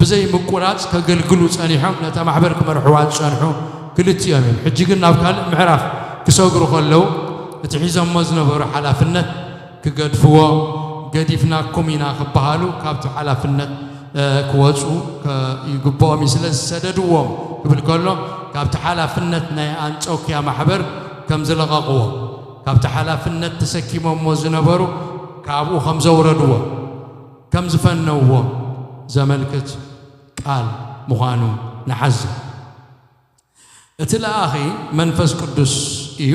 ብዘይ ምቁራጽ ከገልግሉ ጸኒሖም፣ ነታ ማሕበር ክመርሕዋ ዝጸንሑ ክልቲኦም እዮም። ሕጂ ግን ናብ ካልእ ምዕራፍ ክሰግሩ ከለዉ፣ እቲ ሒዞሞ ዝነበሩ ሓላፍነት ክገድፍዎ፣ ገዲፍናኩም ኢና ክበሃሉ፣ ካብቲ ሓላፍነት፣ እ፣ ክወጹ ከ-፣ ይግብኦም እዩ። ስለዚ ሰደድዎም ክብል ከሎ፣ ካብቲ ሓላፍነት ናይ ኣንጾኪያ ማሕበር ከም ዝለቐቕዎ፣ ካብቲ ሓላፍነት ተሰኪሞሞ ዝነበሩ ካብኡ ከም ዘውረድዎ፣ ከም ዝፈነውዎ ዘመልክት ቃል ምዃኑ ንሓዝብ። እቲ ለኣኺ መንፈስ ቅዱስ እዩ።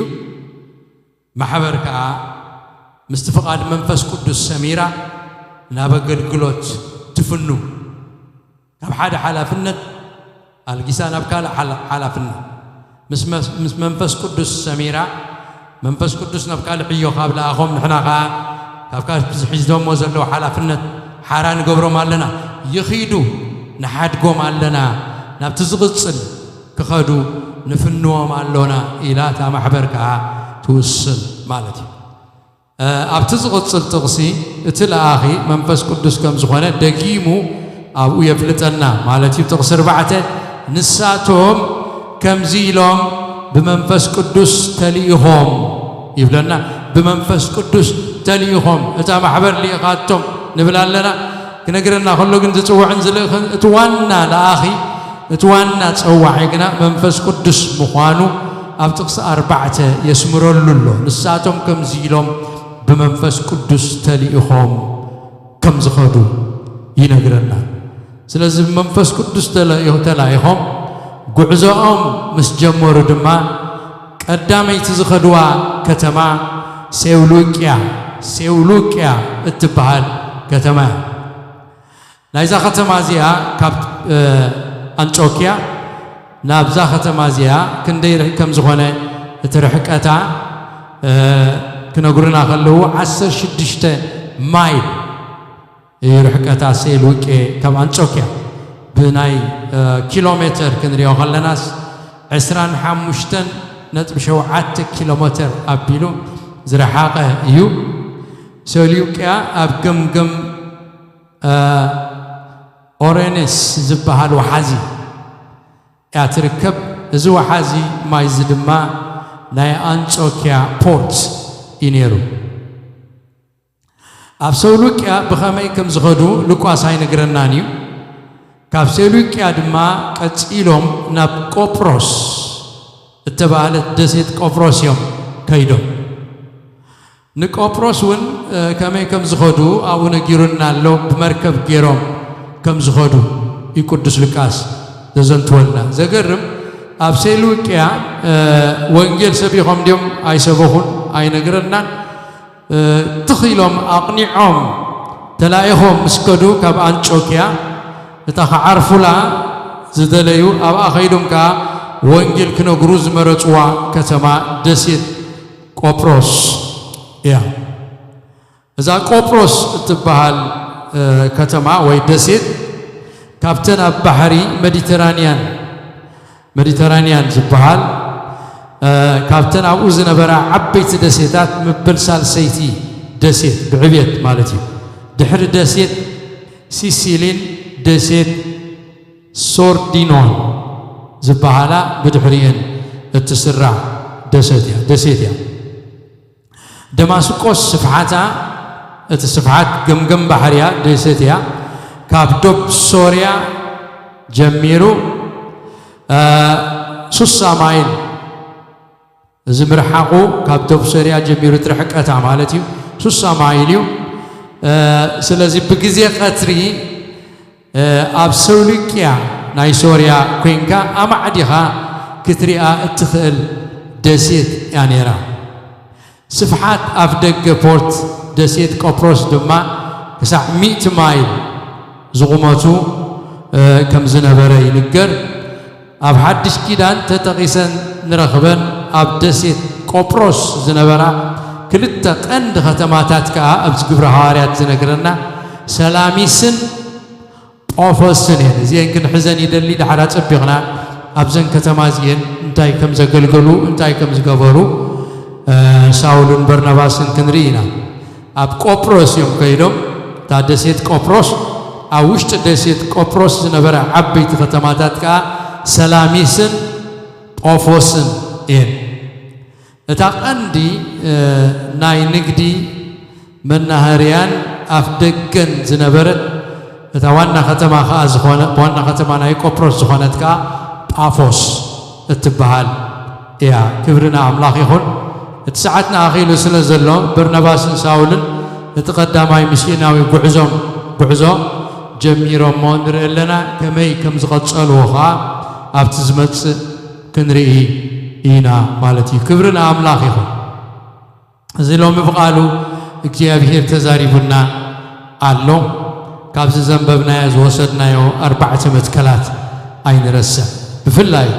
ማሕበር ከኣ ምስቲ ፍቓድ መንፈስ ቅዱስ ሰሚራ ናብ ኣገልግሎት ትፍኑ። ካብ ሓደ ሓላፍነት ኣልጊሳ ናብ ካልእ ሓላ-፣ ሓላፍነት ምስ መስ-፣ ምስ መንፈስ ቅዱስ ሰሚራ፣ መንፈስ ቅዱስ ናብ ካልእ ዕዮ ካብ ለኣኾም፣ ንሕና ከኣ ካብ፣ ካብ ሒዞሞ ዘለዉ ሓላፍነት ሓራ ንገብሮም ኣለና። ይኺዱ፣ ንሓድጎም ኣለና። ናብቲ ዝቕጽል ክኸዱ ንፍንዎም ኣሎና ኢላ እታ ማሕበር ከኣ ትውስን ማለት እዩ። እ፣ ኣብቲ ዝቕጽል ጥቕሲ እቲ ለኣኺ መንፈስ ቅዱስ ከም ዝኾነ ደጊሙ ኣብኡ የፍልጠና ማለት እዩ። ጥቕሲ ኣርባዕተ፣ ንሳቶም ከምዚ ኢሎም ብመንፈስ ቅዱስ ተልኢኾም ይብለና። ብመንፈስ ቅዱስ ተልኢኾም፣ እታ ማሕበር ልኢኻቶም ንብል ኣለና። ክነግረና ከሎ ግን ዝጽውዕን ዝልእኽን እቲ ዋና ለኣኺ፣ እቲ ዋና ጸዋዒ ግና መንፈስ ቅዱስ ምዃኑ ኣብ ጥቕሲ ኣርባዕተ የስምረሉ ኣሎ። ንሳቶም ከምዚ ኢሎም ብመንፈስ ቅዱስ ተልኢኾም ከም ዝኸዱ ይነግረና። ስለዚ ብመንፈስ ቅዱስ ተላኢ-፣ ተላኢኾም ጉዕዞኦም ምስ ጀመሩ ድማ ቀዳመይቲ ዝኸድዋ ከተማ ሴውሉቅያ፣ ሴውሉቅያ እትበሃል ከተማ እያ። ናይዛ ከተማ እዚኣ ካብ፣ እ፣ ኣንጾኪያ ናብዛ ከተማ እዚኣ ክንደይ ርሕቅ ከም ዝኾነ እቲ ርሕቀታ፣ እ፣ ክነግሩና ከለዉ ዓሰርተ ሽዱሽተ ማይል እዩ ርሕቀታ ሴሉቄ ካብ ኣንጾኪያ። ብናይ፣ እ፣ ኪሎ ሜተር ክንሪኦ ከለናስ ዕስራን ሓሙሽተን ነጥቢ ሸውዓተ ኪሎ ሜተር ኣቢሉ ዝረሓቐ እዩ። ሴሉቅያ ኣብ ገምገም፣ እ፣ ኦሬንስ ዝበሃል ወሓዚ እያ ትርከብ። እዚ ወሓዚ ማይ እዚ ድማ ናይ ኣንጾኪያ ፖርት እዩ ነይሩ። ኣብ ሰውሉቅያ ብኸመይ ከም ዝኸዱ ሉቃስ ኣይነግረናን እዩ። ካብ ሰውሉቅያ ድማ ቀጺሎም ናብ ቆጵሮስ እተባህለት ደሴት ቆጵሮስ እዮም ከይዶም። ንቆጵሮስ እውን ከመይ ከም ዝኸዱ ኣብኡ ነጊሩና ኣሎ። ብመርከብ ገይሮም ከም ዝኸዱ እዩ ቅዱስ ሉቃስ ዘዘንትወልና። ዘገርም፣ ኣብ ሴሉቅያ ወንጌል ሰቢኾም ድዮም ኣይሰበኹን ኣይነግረናን። ትኽ ኢሎም ኣቕኒዖም ተላኢኾም ምስ ከዱ ካብ ኣንጾክያ፣ እታ ክዓርፉላ ዝደለዩ ኣብኣ ኸይዶም ከኣ ወንጌል ክነግሩ ዝመረጽዋ ከተማ ደሴት ቆጵሮስ እያ። እዛ ቆጵሮስ እትበሃል ከተማ ወይ ደሴት ካብተን ኣብ ባሕሪ መዲተራንያን መዲተራንያን ዝበሃል ካብተን ኣብኡ ዝነበራ ዓበይቲ ደሴታት ምብል ሳልሰይቲ ደሴት ብዕብየት ማለት እዩ። ድሕሪ ደሴት ሲሲሊን ደሴት ሶርዲኖን ዝበሃላ ብድሕሪኤን እትስራዕ ደሴት እያ። ደማስቆስ ስፍሓታ፣ እቲ ስፍሓት ገምገም ባሕርያ ደሴት እያ። ካብ ዶብ ሶርያ ጀሚሩ ሱሳ ማይል፣ እዚ ምርሓቑ ካብ ዶብ ሶርያ ጀሚሩ እቲ ርሕቀታ ማለት እዩ፣ ሱሳ ማይል እዩ። ስለዚ ብግዜ ቀትሪ ኣብ ሰውልቅያ ናይ ሶርያ ኮንካ ኣማዕዲኻ ክትሪኣ እትኽእል ደሴት እያ ነይራ። ስፍሓት ኣፍ ደገ ፖርት ደሴት ቆጵሮስ ድማ ክሳዕ ሚእቲ ማይል ዝቑመቱ ከም ዝነበረ ይንገር። ኣብ ሓድሽ ኪዳን ተጠቒሰን ንረኽበን ኣብ ደሴት ቆጵሮስ ዝነበራ ክልተ ቀንዲ ከተማታት ከኣ ኣብዚ ግብረ ሃዋርያት ዝነግረና ሰላሚስን ጳፎስን እየን። እዚአን ክንሕዘን ይደሊ። ድሓር ኣጸቢቕና ኣብዘን ከተማ እዚአን እንታይ ከም ዘገልገሉ እንታይ ከም ዝገበሩ ሳውልን በርናባስን ክንርኢ ኢና። ኣብ ቆጵሮስ እዮም ከይዶም። እታ ደሴት ቆጵሮስ፣ ኣብ ውሽጢ ደሴት ቆጵሮስ ዝነበራ ዓበይቲ ከተማታት ከኣ ሰላሚስን ጳፎስን እየን። እታ ቀንዲ ናይ ንግዲ መናሃርያን ኣፍ ደገን ዝነበረት እታ ዋና ከተማ ከኣ ዝኾነ ዋና ከተማ ናይ ቆጵሮስ ዝኾነት ከኣ ጳፎስ እትበሃል እያ። ክብሪ ንኣምላኽ ይኹን። እቲ ሰዓትና ኣኺሉ ስለ ዘሎ በርናባስን ሳውልን እቲ ቀዳማይ ሚስዮናዊ ጉዕዞም ጉዕዞ ጀሚሮሞ ንርኢ ኣለና። ከመይ ከም ዝቐጸልዎ ከኣ ኣብቲ ዝመጽእ ክንርኢ ኢና ማለት እዩ። ክብሪ ንኣምላኽ ይኹን። እዚ ሎሚ ብቓሉ እግዚኣብሔር ተዛሪቡና ኣሎ። ካብዚ ዘንበብናዮ ዝወሰድናዮ ኣርባዕተ መትከላት ኣይንረስዕ። ብፍላይ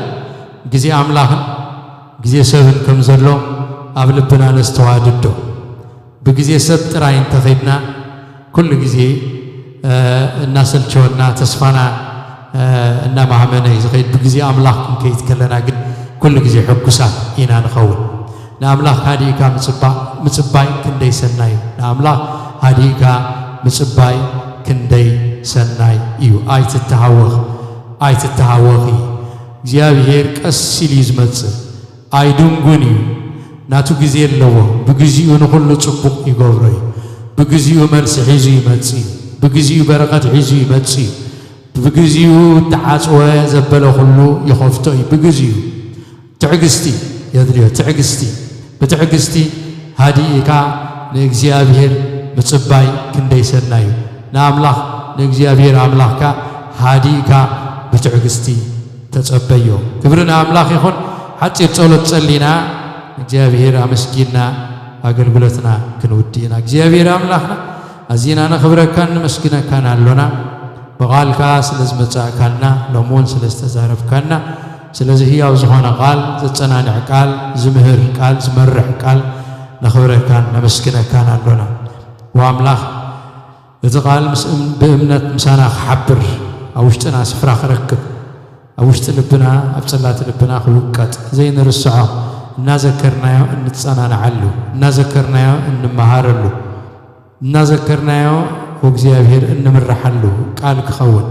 ግዜ ኣምላኽን ግዜ ሰብን ከም ዘሎ ኣብ ልብና ነስተዋድዶ። ብግዜ ሰብ ጥራይ እንተኸድና ኩሉ ግዜ እናሰልቸወና ተስፋና እናማህመነ እዩ ዝኸይድ። ብግዜ ኣምላኽ ክንከይድ ከለና ግን ኩሉ ግዜ ሕጉሳት ኢና ንኸውን። ንኣምላኽ ሃዲእካ ምጽባእ ምጽባይ ክንደይ ሰናይ እዩ። ንኣምላኽ ሃዲእካ ምጽባይ ክንደይ ሰናይ እዩ። ኣይትተሃወኽ ኣይትተሃወኺ። እግዚኣብሔር ቀስ ኢሉ እዩ ዝመጽእ። ኣይድንጉን እዩ። ናቱ ግዜ ኣለዎ። ብግዚኡ ንኹሉ ጽቡቕ ይገብሮ እዩ። ብግዚኡ መልሲ ሒዙ ይመጽእ እዩ። ብግዚኡ በረኸት ሒዙ ይመጽእ እዩ። ብግዚኡ እተዓጽወ ዘበለ ኩሉ ይኸፍቶ እዩ። ብግዚኡ ትዕግስቲ የድልዮ። ትዕግስቲ ብትዕግስቲ ሃዲእካ ንእግዚኣብሔር ምጽባይ ክንደይ ሰናይ እዩ። ንኣምላኽ ንእግዚኣብሔር ኣምላኽካ ሃዲእካ ብትዕግስቲ ተጸበዮ። ክብሪ ንኣምላኽ ይኹን። ሓጺር ጸሎት ጸሊና እግዚኣብሔር ኣመስጊንና ኣገልግሎትና ክንውድእ ኢና። እግዚኣብሔር ኣምላኽና ኣዚና ነኽብረካን ንመስግነካን ኣሎና። ብቓልካ ስለ ዝመጻእካልና ሎም እውን ስለ ዝተዛረብካና ስለዚ ህያው ዝኾነ ቃል ዘጸናንዕ ቃል ዝምህር ቃል ዝመርሕ ቃል ነኽብረካን ነመስግነካን ኣሎና። ወኣምላኽ እቲ ቃል ምስ እም- ብእምነት ምሳና ክሓብር ኣብ ውሽጥና ስፍራ ክረክብ ኣብ ውሽጢ ልብና ኣብ ጽላት ልብና ክውቀጥ ዘይንርስዖ እናዘከርናዮ እንጸናንዓሉ እናዘከርናዮ እንመሃረሉ እናዘከርናዮ ብእግዚኣብሔር እንምርሓሉ ቃል ክኸውን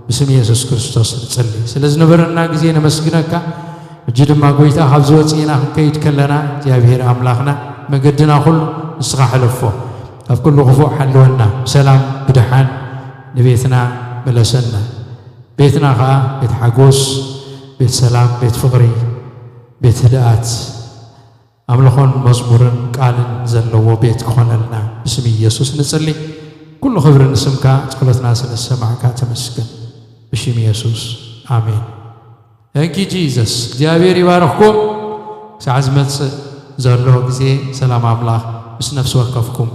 ብስም የሱስ ክርስቶስ ንጽሊ። ስለ ዝነበረና ግዜ ነመስግነካ። ሕጂ ድማ ጎይታ ካብ ዝወፅእና ክንከይድ ከለና እግዚኣብሔር ኣምላኽና መገድና ኩሉ ንስኻ ሕለፎ። ካብ ኩሉ ክፉእ ሓልወና። ብሰላም ብድሓን ንቤትና ምለሰና። ቤትና ኸዓ ቤት ሓጎስ፣ ቤት ሰላም፣ ቤት ፍቕሪ፣ ቤት ህድኣት ኣምልኾን መዝሙርን ቃልን ዘለዎ ቤት ክኾነልና ብስም ኢየሱስ ንጽሊ። ኩሉ ክብሪ ንስምካ፣ ጸሎትና ስለ ዝሰማዕካ ተመስገን። ብሽም ኢየሱስ ኣሜን። Thank you Jesus። እግዚኣብሔር ይባርኽኩም። ክሳዕ ዝመጽእ ዘሎ ግዜ ሰላም ኣምላኽ ምስ ነፍሲ ወከፍኩም